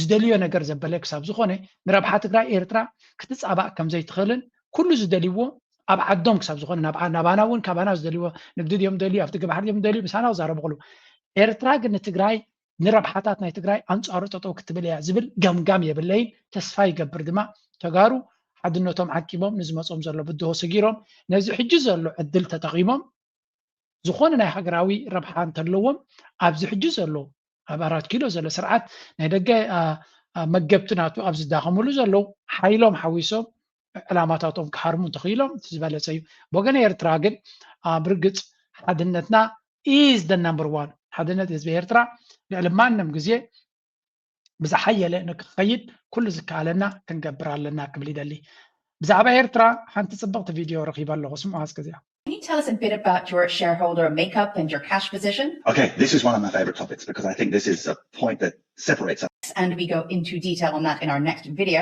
ዝደልዮ ነገር ዘበለ ክሳብ ዝኾነ ንረብሓ ትግራይ ኤርትራ ክትፃባእ ከም ዘይትኽእልን ኩሉ ዝደልይዎ ኣብ ዓዶም ክሳብ ዝኾነ ናባና እውን ካባና ዝደልይዎ ንግዲ ድዮም ደልዩ ኣብቲ ግባሕር ድዮም ደልዩ ምሳና ክዛረቡ ከለዉ ኤርትራ ግን ንትግራይ ንረብሓታት ናይ ትግራይ ኣንፃሩ ጠጠው ክትብል እያ ዝብል ገምጋም የብለይን ተስፋ ይገብር ድማ ተጋሩ ሓድነቶም ዓቂቦም ንዝመፆም ዘሎ ብድሆ ሰጊሮም ነዚ ሕጂ ዘሎ ዕድል ተጠቒሞም ዝኾነ ናይ ሃገራዊ ረብሓ እንተለዎም ኣብዚ ሕጂ ዘሎ ኣብ ኣራት ኪሎ ዘሎ ስርዓት ናይ ደገ መገብቲ ናቱ ኣብ ዝዳኸምሉ ዘለዉ ሓይሎም ሓዊሶም ዕላማታቶም ክሃርሙ እንተኽኢሎም እቲ ዝበለፀ እዩ። ብወገን ኤርትራ ግን ብርግፅ ሓድነትና is the number one ሓድነት ህዝቢ ኤርትራ ልዕሊ ማንም ግዜ ብዝሓየለ ንክኸይድ ኩሉ ዝከኣለና ክንገብር ኣለና ክብል ይደሊ። ብዛዕባ ኤርትራ ሓንቲ ፅብቕቲ ቪድዮ ረኺበ ኣለኹ ስምዑ እስከ እዚኣ። Can you tell us a bit about your shareholder makeup and your cash position? Okay, this is one of my favorite topics because I think this is a point that separates us. And we go into detail on that in our next video.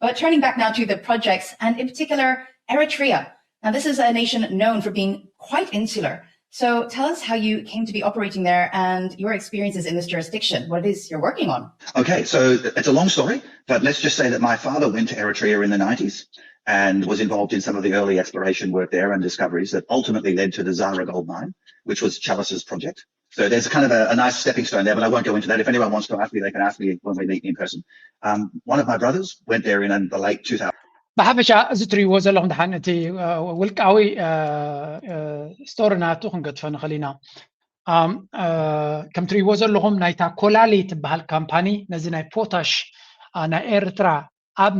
But turning back now to the projects and in particular Eritrea. Now, this is a nation known for being quite insular. So tell us how you came to be operating there and your experiences in this jurisdiction, what it is you're working on. Okay, so it's a long story, but let's just say that my father went to Eritrea in the nineties and was involved in some of the early exploration work there and discoveries that ultimately led to the Zara gold mine, which was Chalice's project. So there's kind of a, a nice stepping stone there, but I won't go into that. If anyone wants to ask me, they can ask me when we meet in person. Um, one of my brothers went there in the late two thousand. ብሓፈሻ እዚ ትርእይዎ ዘለኹም ድሓን እቲ ውልቃዊ ስቶሪ ናቱ ክንገድፎ ንኽእል ኢና ከም ትርእይዎ ዘለኹም ናይታ ኮላሊ ትበሃል ካምፓኒ ነዚ ናይ ፖታሽ ናይ ኤርትራ ኣብ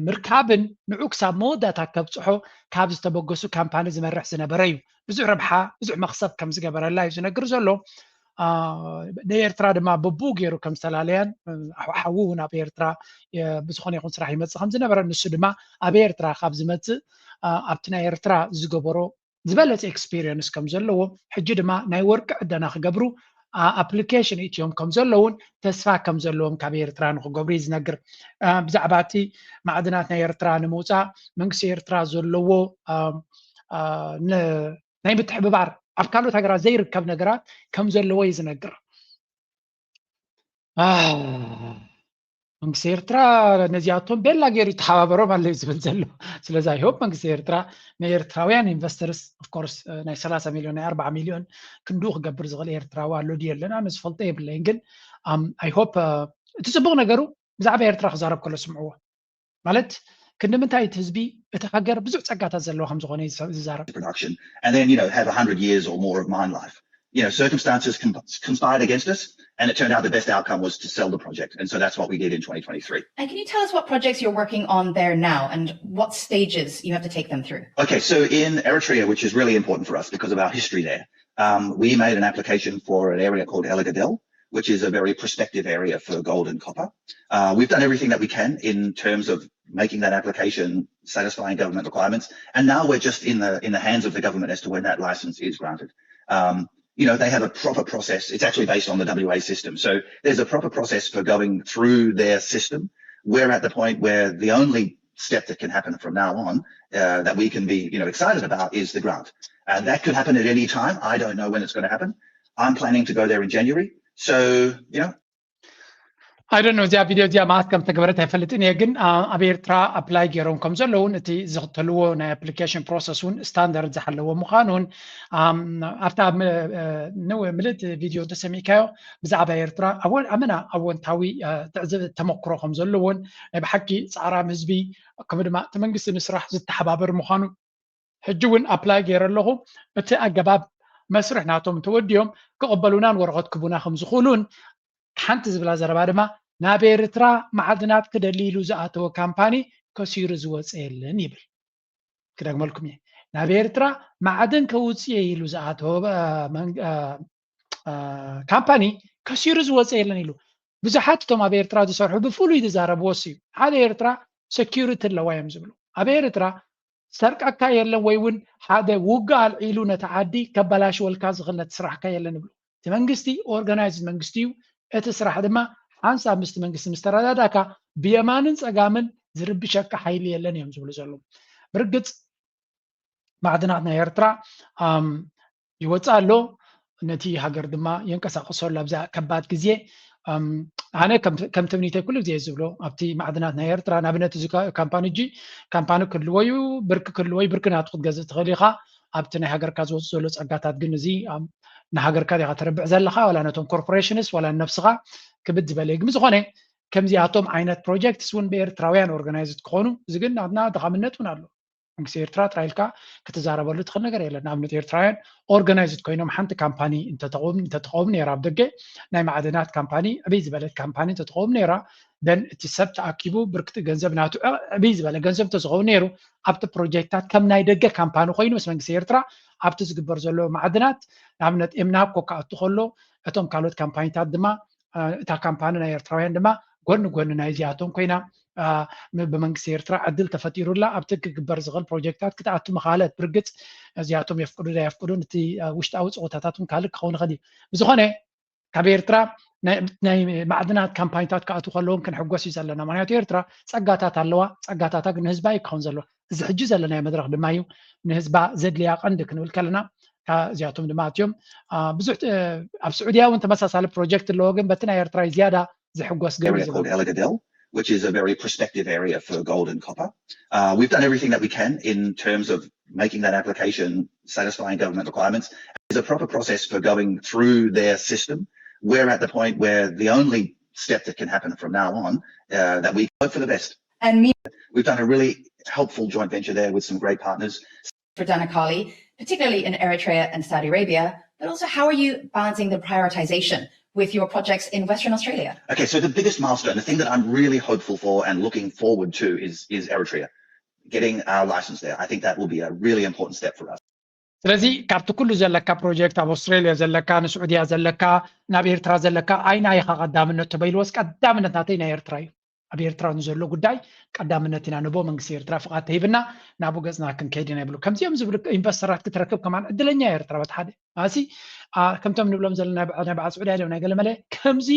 ምርካብን ንዑ ክሳብ መወዳእታ ከብፅሖ ካብ ዝተበገሱ ካምፓኒ ዝመርሕ ዝነበረ እዩ። ብዙሕ ረብሓ፣ ብዙሕ መኽሰብ ከም ዝገበረላ እዩ ዝነግር ዘሎ። ንኤርትራ ድማ ብብኡ ገይሩ ከም ዝተላለያን ሓዊ እውን ኣብ ኤርትራ ብዝኾነ ይኹን ስራሕ ይመፅእ ከም ዝነበረ፣ ንሱ ድማ ኣብ ኤርትራ ካብ ዝመፅእ ኣብቲ ናይ ኤርትራ ዝገበሮ ዝበለፀ ኤክስፒሪየንስ ከም ዘለዎ፣ ሕጂ ድማ ናይ ወርቂ ዕደና ክገብሩ ኣፕሊኬሽን እትዮም ከም ዘለውን ተስፋ ከም ዘለዎም ካብ ኤርትራ ንክገብሩ እዩ ዝነግር። ብዛዕባ እቲ ማዕድናት ናይ ኤርትራ ንምውፃእ መንግስቲ ኤርትራ ዘለዎ ናይ ምትሕብባር ኣብ ካልኦት ሃገራት ዘይርከብ ነገራት ከም ዘለዎ እዩ ዝነግር። መንግስቲ ኤርትራ ነዚኣቶም ቤላ ገይሩ ይተሓባበሮም ኣሎ እዩ ዝብል ዘሎ። ስለዚ ኣይሆፕ መንግስቲ ኤርትራ ንኤርትራውያን ኢንቨስተርስ ኦፍኮርስ ናይ ሰላሳ ሚሊዮን ናይ ኣርባዓ ሚሊዮን ክንድኡ ክገብር ዝኽእል ኤርትራዊ ኣሎ ድዩ የለን? ኣነ ዝፈልጦ የብለይን። ግን ኣይሆፕ እቲ ፅቡቅ ነገሩ ብዛዕባ ኤርትራ ክዛረብ ከሎ ስምዕዎ። ማለት ክንዲ ምንታይ እቲ ህዝቢ እቲ ሃገር ብዙሕ ጸጋታት ዘለዎ ከም ዝኾነ ይዛረብ። Production and then you know have a hundred years or more of mine life. You know, circumstances conspired against us, and it turned out the best outcome was to sell the project, and so that's what we did in twenty twenty-three. And can you tell us what projects you're working on there now and what stages you have to take them through? Okay, so in Eritrea, which is really important for us because of our history there, um, we made an application for an area called El Ogaden, which is a very prospective area for gold and copper. Uh, we've done everything that we can in terms of making that application, satisfying government requirements, and now we're just in the in the hands of the government as to when that license is granted. Um, you know, they have a proper process. It's actually based on the W A system. So there's a proper process for going through their system. We're at the point where the only step that can happen from now on uh, that we can be, you know, excited about is the grant. And that could happen at any time. I don't know when it's going to happen. I'm planning to go there in January. So, you know, I don't know እዚኣ ቪድዮ እዚኣ መዓት ከም ተገበረት ኣይፈልጥን እየ። ግን ኣብ ኤርትራ ኣፕላይ ገይሮም ከም ዘለውን እቲ ዝኽተልዎ ናይ ኣፕሊኬሽን ፕሮሰስ እውን ስታንዳርድ ዝሓለዎ ምዃኑን ኣብታ ምልእቲ ቪድዮ እንተሰሚዕካዮ ብዛዕባ ኤርትራ ኣመና ኣወንታዊ ተመክሮ ከም ዘለዎን ናይ ብሓቂ ፃዕራም ህዝቢ ከምኡ ድማ እቲ መንግስቲ ንስራሕ ዝተሓባበር ምዃኑ ሕጂ እውን ኣፕላይ ገይረ ኣለኹ። እቲ ኣገባብ መስርሕ ናቶም እንተወዲኦም ክቕበሉናን ወረቐት ክቡና ከም ዝኽእሉን ሓንቲ ዝብላ ዘረባ ድማ ናብ ኤርትራ ማዕድናት ክደሊ ኢሉ ዝኣተወ ካምፓኒ ከሲሩ ዝወፀ የለን ይብል። ክደግመልኩም እየ። ናብ ኤርትራ ማዕድን ከውፅእ ኢሉ ዝኣተወ ካምፓኒ ከሲሩ ዝወፀ የለን ኢሉ። ብዙሓት እቶም ኣብ ኤርትራ ዝሰርሑ ብፍሉይ ዝዛረብዎ እዩ። ሓደ ኤርትራ ሰኪሪቲ ኣለዋ እዮም ዝብሉ። ኣብ ኤርትራ ሰርቀካ የለን ወይ እውን ሓደ ውግእ ኣልዒሉ ነቲ ዓዲ ከበላሽወልካ ዝኽእል ነቲ ስራሕካ የለን ይብሉ። እቲ መንግስቲ ኦርጋናይዝድ መንግስቲ እዩ። እቲ ስራሕ ድማ ሓንሳብ ምስቲ መንግስቲ ምስ ተረዳዳእካ ብየማንን ፀጋምን ዝርብሸካ ሓይሊ የለን እዮም ዝብሉ ዘለዉ። ብርግፅ ማዕድናት ናይ ኤርትራ ይወፅእ ኣሎ፣ ነቲ ሃገር ድማ የንቀሳቕሶ ኣሎ ኣብዛ ከባድ ግዜ። ኣነ ከም ትምኒተይ ኩሉ ግዜ ዝብሎ ኣብቲ ማዕድናት ናይ ኤርትራ ንኣብነት እዚ ካምፓኒ እጂ ካምፓኒ ክህልዎ እዩ፣ ብርኪ ክህልዎ እዩ። ብርኪ ናቱ ክትገዝእ ትኽእል ኢኻ። ኣብቲ ናይ ሃገርካ ዝወፅእ ዘሎ ፀጋታት ግን እዚ ንሃገርካ ዲኻ ተረብሕ ዘለኻ ዋላ ነቶም ኮርፖሬሽንስ ዋላ ንነብስኻ ክብድ ዝበለ እዩ። ግን ዝኾነ ከምዚኣቶም ዓይነት ፕሮጀክትስ እውን ብኤርትራውያን ኦርጋናይዝድ ክኾኑ እዚ ግን ናትና ድኻምነት እውን ኣሎ። መንግስቲ ኤርትራ ጥራይ ኢልካ ክትዛረበሉ ትኽእል ነገር የለን። ንኣብነት ኤርትራውያን ኦርጋናይዝድ ኮይኖም ሓንቲ ካምፓኒ እንተትኸውን ነይራ ኣብ ደገ ናይ ማዕድናት ካምፓኒ ዕብይ ዝበለት ካምፓኒ እንተትኸውን ነይራ ደን እቲ ሰብ ተኣኪቡ ብርክቲ ገንዘብ ናቱ ዕብይ ዝበለ ገንዘብ እንተዝኸውን ነይሩ ኣብቲ ፕሮጀክትታት ከም ናይ ደገ ካምፓኒ ኮይኑ ምስ መንግስቲ ኤርትራ ኣብቲ ዝግበር ዘሎ ማዕድናት ንኣብነት ኤምናኮ ክኣቱ ከሎ እቶም ካልኦት ካምፓኒታት ድማ እታ ካምፓኒ ናይ ኤርትራውያን ድማ ጎኒ ጎኒ ናይዚኣቶም ኮይና ብመንግስቲ ኤርትራ ዕድል ተፈጢሩላ ኣብቲ ክግበር ዝኽእል ፕሮጀክታት ክትኣቱ ምኻለት። ብርግፅ እዚኣቶም የፍቅዱ ዶ ኣየፍቅዱን እቲ ውሽጣዊ ፀወታታት እውን ካልእ ክኸውን ይኽእል እዩ። ብዝኾነ ካብ ኤርትራ ናይ ማዕድናት ካምፓኒታት ክኣትዉ ከለዎም ክንሕጎስ እዩ ዘለና። ምክንያቱ ኤርትራ ፀጋታት ኣለዋ። ፀጋታታ ግን ንህዝባ እዩ ክኸውን ዘለዎ። እዚ ሕጂ ዘለናዮ መድረኽ ድማ እዩ ንህዝባ ዘድልያ ቀንዲ ክንብል ከለና እዚኣቶም ድማ ኣትዮም ብዙሕ ኣብ ስዑድያ እውን ተመሳሳሊ ፕሮጀክት ኣለዎ ግን በቲ ናይ ኤርትራ ዝያዳ ዝሕጎስ ገብ El Ogaden, which is a very prospective area for gold and copper. Uh, we've done everything that we can in terms of making that application, satisfying government requirements. There's a proper process for going through their system. We're at the point where the only step that can happen from now on uh, that we hope for the best. And me- we've done a really helpful joint venture there with some great partners. For Dana Kali, particularly in Eritrea and Saudi Arabia, but also how are you balancing the prioritization with your projects in Western Australia? Okay, so the biggest milestone, the thing that I'm really hopeful for and looking forward to is is Eritrea. Getting our license there. I think that will be a really important step for us. ስለዚ ካብቲ ኩሉ ዘለካ ፕሮጀክት ኣብ ኣውስትራልያ ዘለካ ንስዑድያ ዘለካ ናብ ኤርትራ ዘለካ ኣይናይኻ ቀዳምነት ተበይልዎስ ቀዳምነት ናተይ ናይ ኤርትራ እዩ። ኣብ ኤርትራ ንዘሎ ጉዳይ ቀዳምነት ኢና ንቦ መንግስቲ ኤርትራ ፍቓድ ተሂብና ናብኡ ገጽና ክንከይድ ኢና ይብሉ። ከምዚኦም ዝብሉ ኢንቨስተራት ክትረክብ ከማን ዕድለኛ እያ ኤርትራ በቲ ሓደ ማሲ ከምቶም ንብሎም ዘለና ናይ በዓ ስዑዲ ዓለም ናይ ገለመለ ከምዚ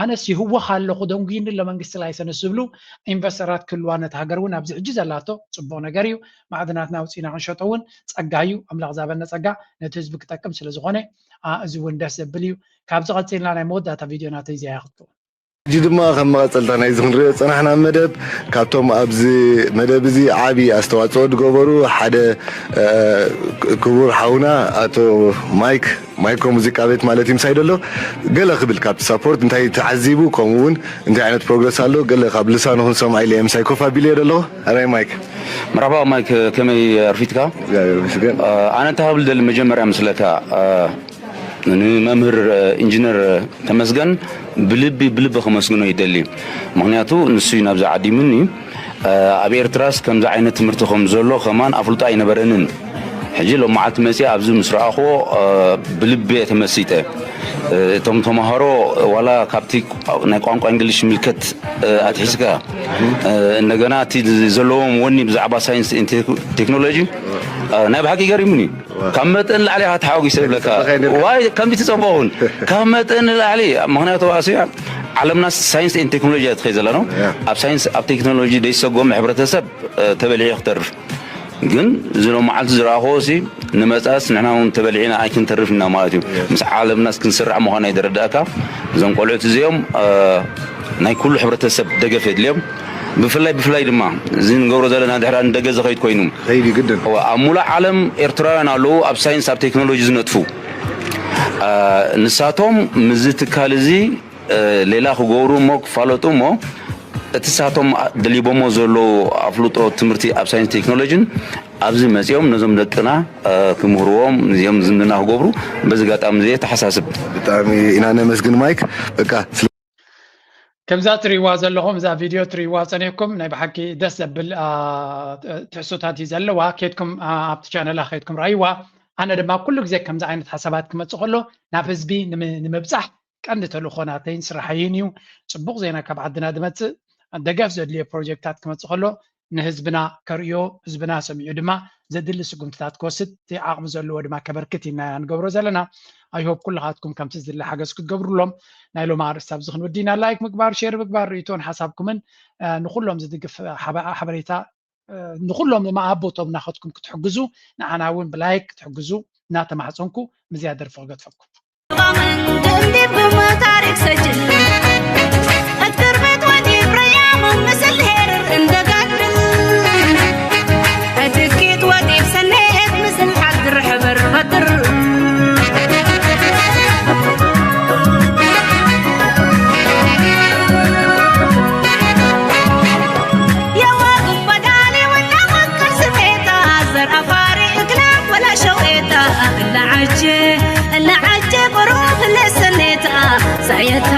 ኣነስ ይህወኽ ኣለኹ ደንጉይኒ ኣሎ መንግስቲ ላይሰንስ ዝብሉ ኢንቨስተራት ክህልዋ ነቲ ሃገር እውን ኣብዚ ሕጂ ዘላቶ ጽቡቕ ነገር እዩ። ማዕድናትና ኣውፂና ክንሸጦ እውን ጸጋ እዩ። ኣምላኽ ዝሃበና ጸጋ ነቲ ህዝቢ ክጠቅም ስለ ዝኾነ እዚ እውን ደስ ዘብል እዩ። ካብዚ ቀፂልና ናይ መወዳእታ ቪድዮ ናተይ እዚኣ ክትከውን ሕጂ ድማ ከም መቐፀልታ ናይዚ ክንሪኦ ዝፀናሕና መደብ ካብቶም ኣብዚ መደብ እዚ ዓብዪ ኣስተዋፅኦ ዝገበሩ ሓደ ክቡር ሓውና ኣቶ ማይክ ማይኮ ሙዚቃ ቤት ማለት እዩ ምሳይ ደሎ ገለ ክብል ካብቲ ሳፖርት እንታይ ተዓዚቡ ከምኡ እውን እንታይ ዓይነት ፕሮግረስ ኣሎ ገለ ካብ ልሳኑ ክንሰምዖ ኢለ ምሳይ ኮፍ ኣቢለ ደለኹ ኣራይ ማይክ መርሓባ ማይክ ከመይ ኣርፊትካ ኣነ እንታይ ክብል ደሊ መጀመርያ ምስለካ ንመምህር ኢንጂነር ተመስገን ብልቢ ብልቢ ከመስግኖ ይደሊ። ምክንያቱ ንሱ እዩ ናብዚ ዓዲሙኒ። ኣብ ኤርትራስ ከምዚ ዓይነት ትምህርቲ ከም ዘሎ ከማን ኣፍልጦ ኣይነበረንን። ሕጂ ሎም መዓልቲ መፅእ ኣብዚ ምስ ረኣኽዎ ብልቢ እየ ተመሲጠ። እቶም ተምሃሮ ዋላ ካብቲ ናይ ቋንቋ እንግሊሽ ምልከት ኣትሒዝካ እንደገና እቲ ዘለዎም ወኒ ብዛዕባ ሳይንስ ቴክኖሎጂ ናይ ብሓቂ ገሪሙኒ። ካብ መጠን ላዕሊ ኢኻ ተሓጒሰ ይብለካ ዋይ ከምዚ ትጸበኹን ካብ መጠን ላዕሊ ምክንያቱ ኣስያ ዓለምና ሳይንስ ን ቴክኖሎጂ እያ ትኸይ ዘለና ኣብ ሳይንስ ኣብ ቴክኖሎጂ ደይሰጎም ሕብረተሰብ ተበሊዑ ክተርፍ ግን ዝሎ መዓልቲ ዝረኣኽዎ ሲ ንመጻስ ንሕና እውን ተበሊዕና ኣይክንተርፍ ኢና ማለት እዩ ምስ ዓለምናስ ክንስራዕ ምዃኑ ኣይደረዳእካ እዞም ቆልዑት እዚኦም ናይ ኩሉ ሕብረተሰብ ደገፍ የድልዮም ብፍላይ ብፍላይ ድማ እዚ ንገብሮ ዘለና ድሕራ ንደገ ዝኸይድ ኮይኑ ከይድ ግድን ኣብ ሙሉእ ዓለም ኤርትራውያን ኣለዉ ኣብ ሳይንስ ኣብ ቴክኖሎጂ ዝነጥፉ ንሳቶም ምዚ ትካል እዚ ሌላ ክገብሩ እሞ ክፋለጡ እሞ እቲ ሳቶም ደሊቦሞ ዘለዉ ኣፍልጦ ትምህርቲ ኣብ ሳይንስ ቴክኖሎጂን ኣብዚ መፂኦም ነዞም ደቅና ክምህርዎም እዚኦም ዝምድና ክገብሩ በዚ ጋጣሚ እዚ ተሓሳስብ ብጣዕሚ ኢና ነመስግን ማይክ በቃ ከምዛ ትሪእዋ ዘለኹም እዛ ቪድዮ ትሪእዋ ፀኒሕኩም ናይ ብሓቂ ደስ ዘብል ትሕሶታት እዩ ዘለዋ ኬድኩም ኣብቲ ቻነላ ከድኩም ረእይዋ ኣነ ድማ ኩሉ ግዜ ከምዚ ዓይነት ሓሳባት ክመፅእ ከሎ ናብ ህዝቢ ንምብፃሕ ቀንዲ ተልእኾ ናተይን ስራሐይን እዩ። ፅቡቕ ዜና ካብ ዓድና ዝመፅእ ደገፍ ዘድልዮ ፕሮጀክታት ክመፅእ ከሎ ንህዝብና ከርእዮ ህዝብና ሰሚዑ ድማ ዘድሊ ስጉምትታት ክወስድ እቲ ዓቕሚ ዘለዎ ድማ ከበርክት ኢና ንገብሮ ዘለና። ኣይሆፕ ኩልኻትኩም ከምቲ ዝድለ ሓገዝ ክትገብሩሎም ናይ ሎም ኣርእስቲ ኣብዚ ክንወዲ ኢና ላይክ ምግባር ሼር ምግባር ርእቶን ሓሳብኩምን ንኩሎም ዝድግፍ ሓበሬታ ንኩሎም መኣቦቶም ናኸትኩም ክትሕግዙ ንዓና እውን ብላይክ ክትሕግዙ እናተማሕፀንኩ ምዝያ ደርፊ ክገድፈኩም። እንዲብም ታሪክ ሰጅል እትክርብት ወዲብ ረያም ምስል ሄርር እንደጋድል እትኪት ወዲብ ሰኔት ምስል ሓድር ሕበር በድር የዋግብ በዳሊ ውና ወቅር ስሜታ ዘር ኣፋሪ እግላ ወላ ሸውኤታ እላዓጀ እላዓጀ ቁሩብ ለሰኔታ ሳየታ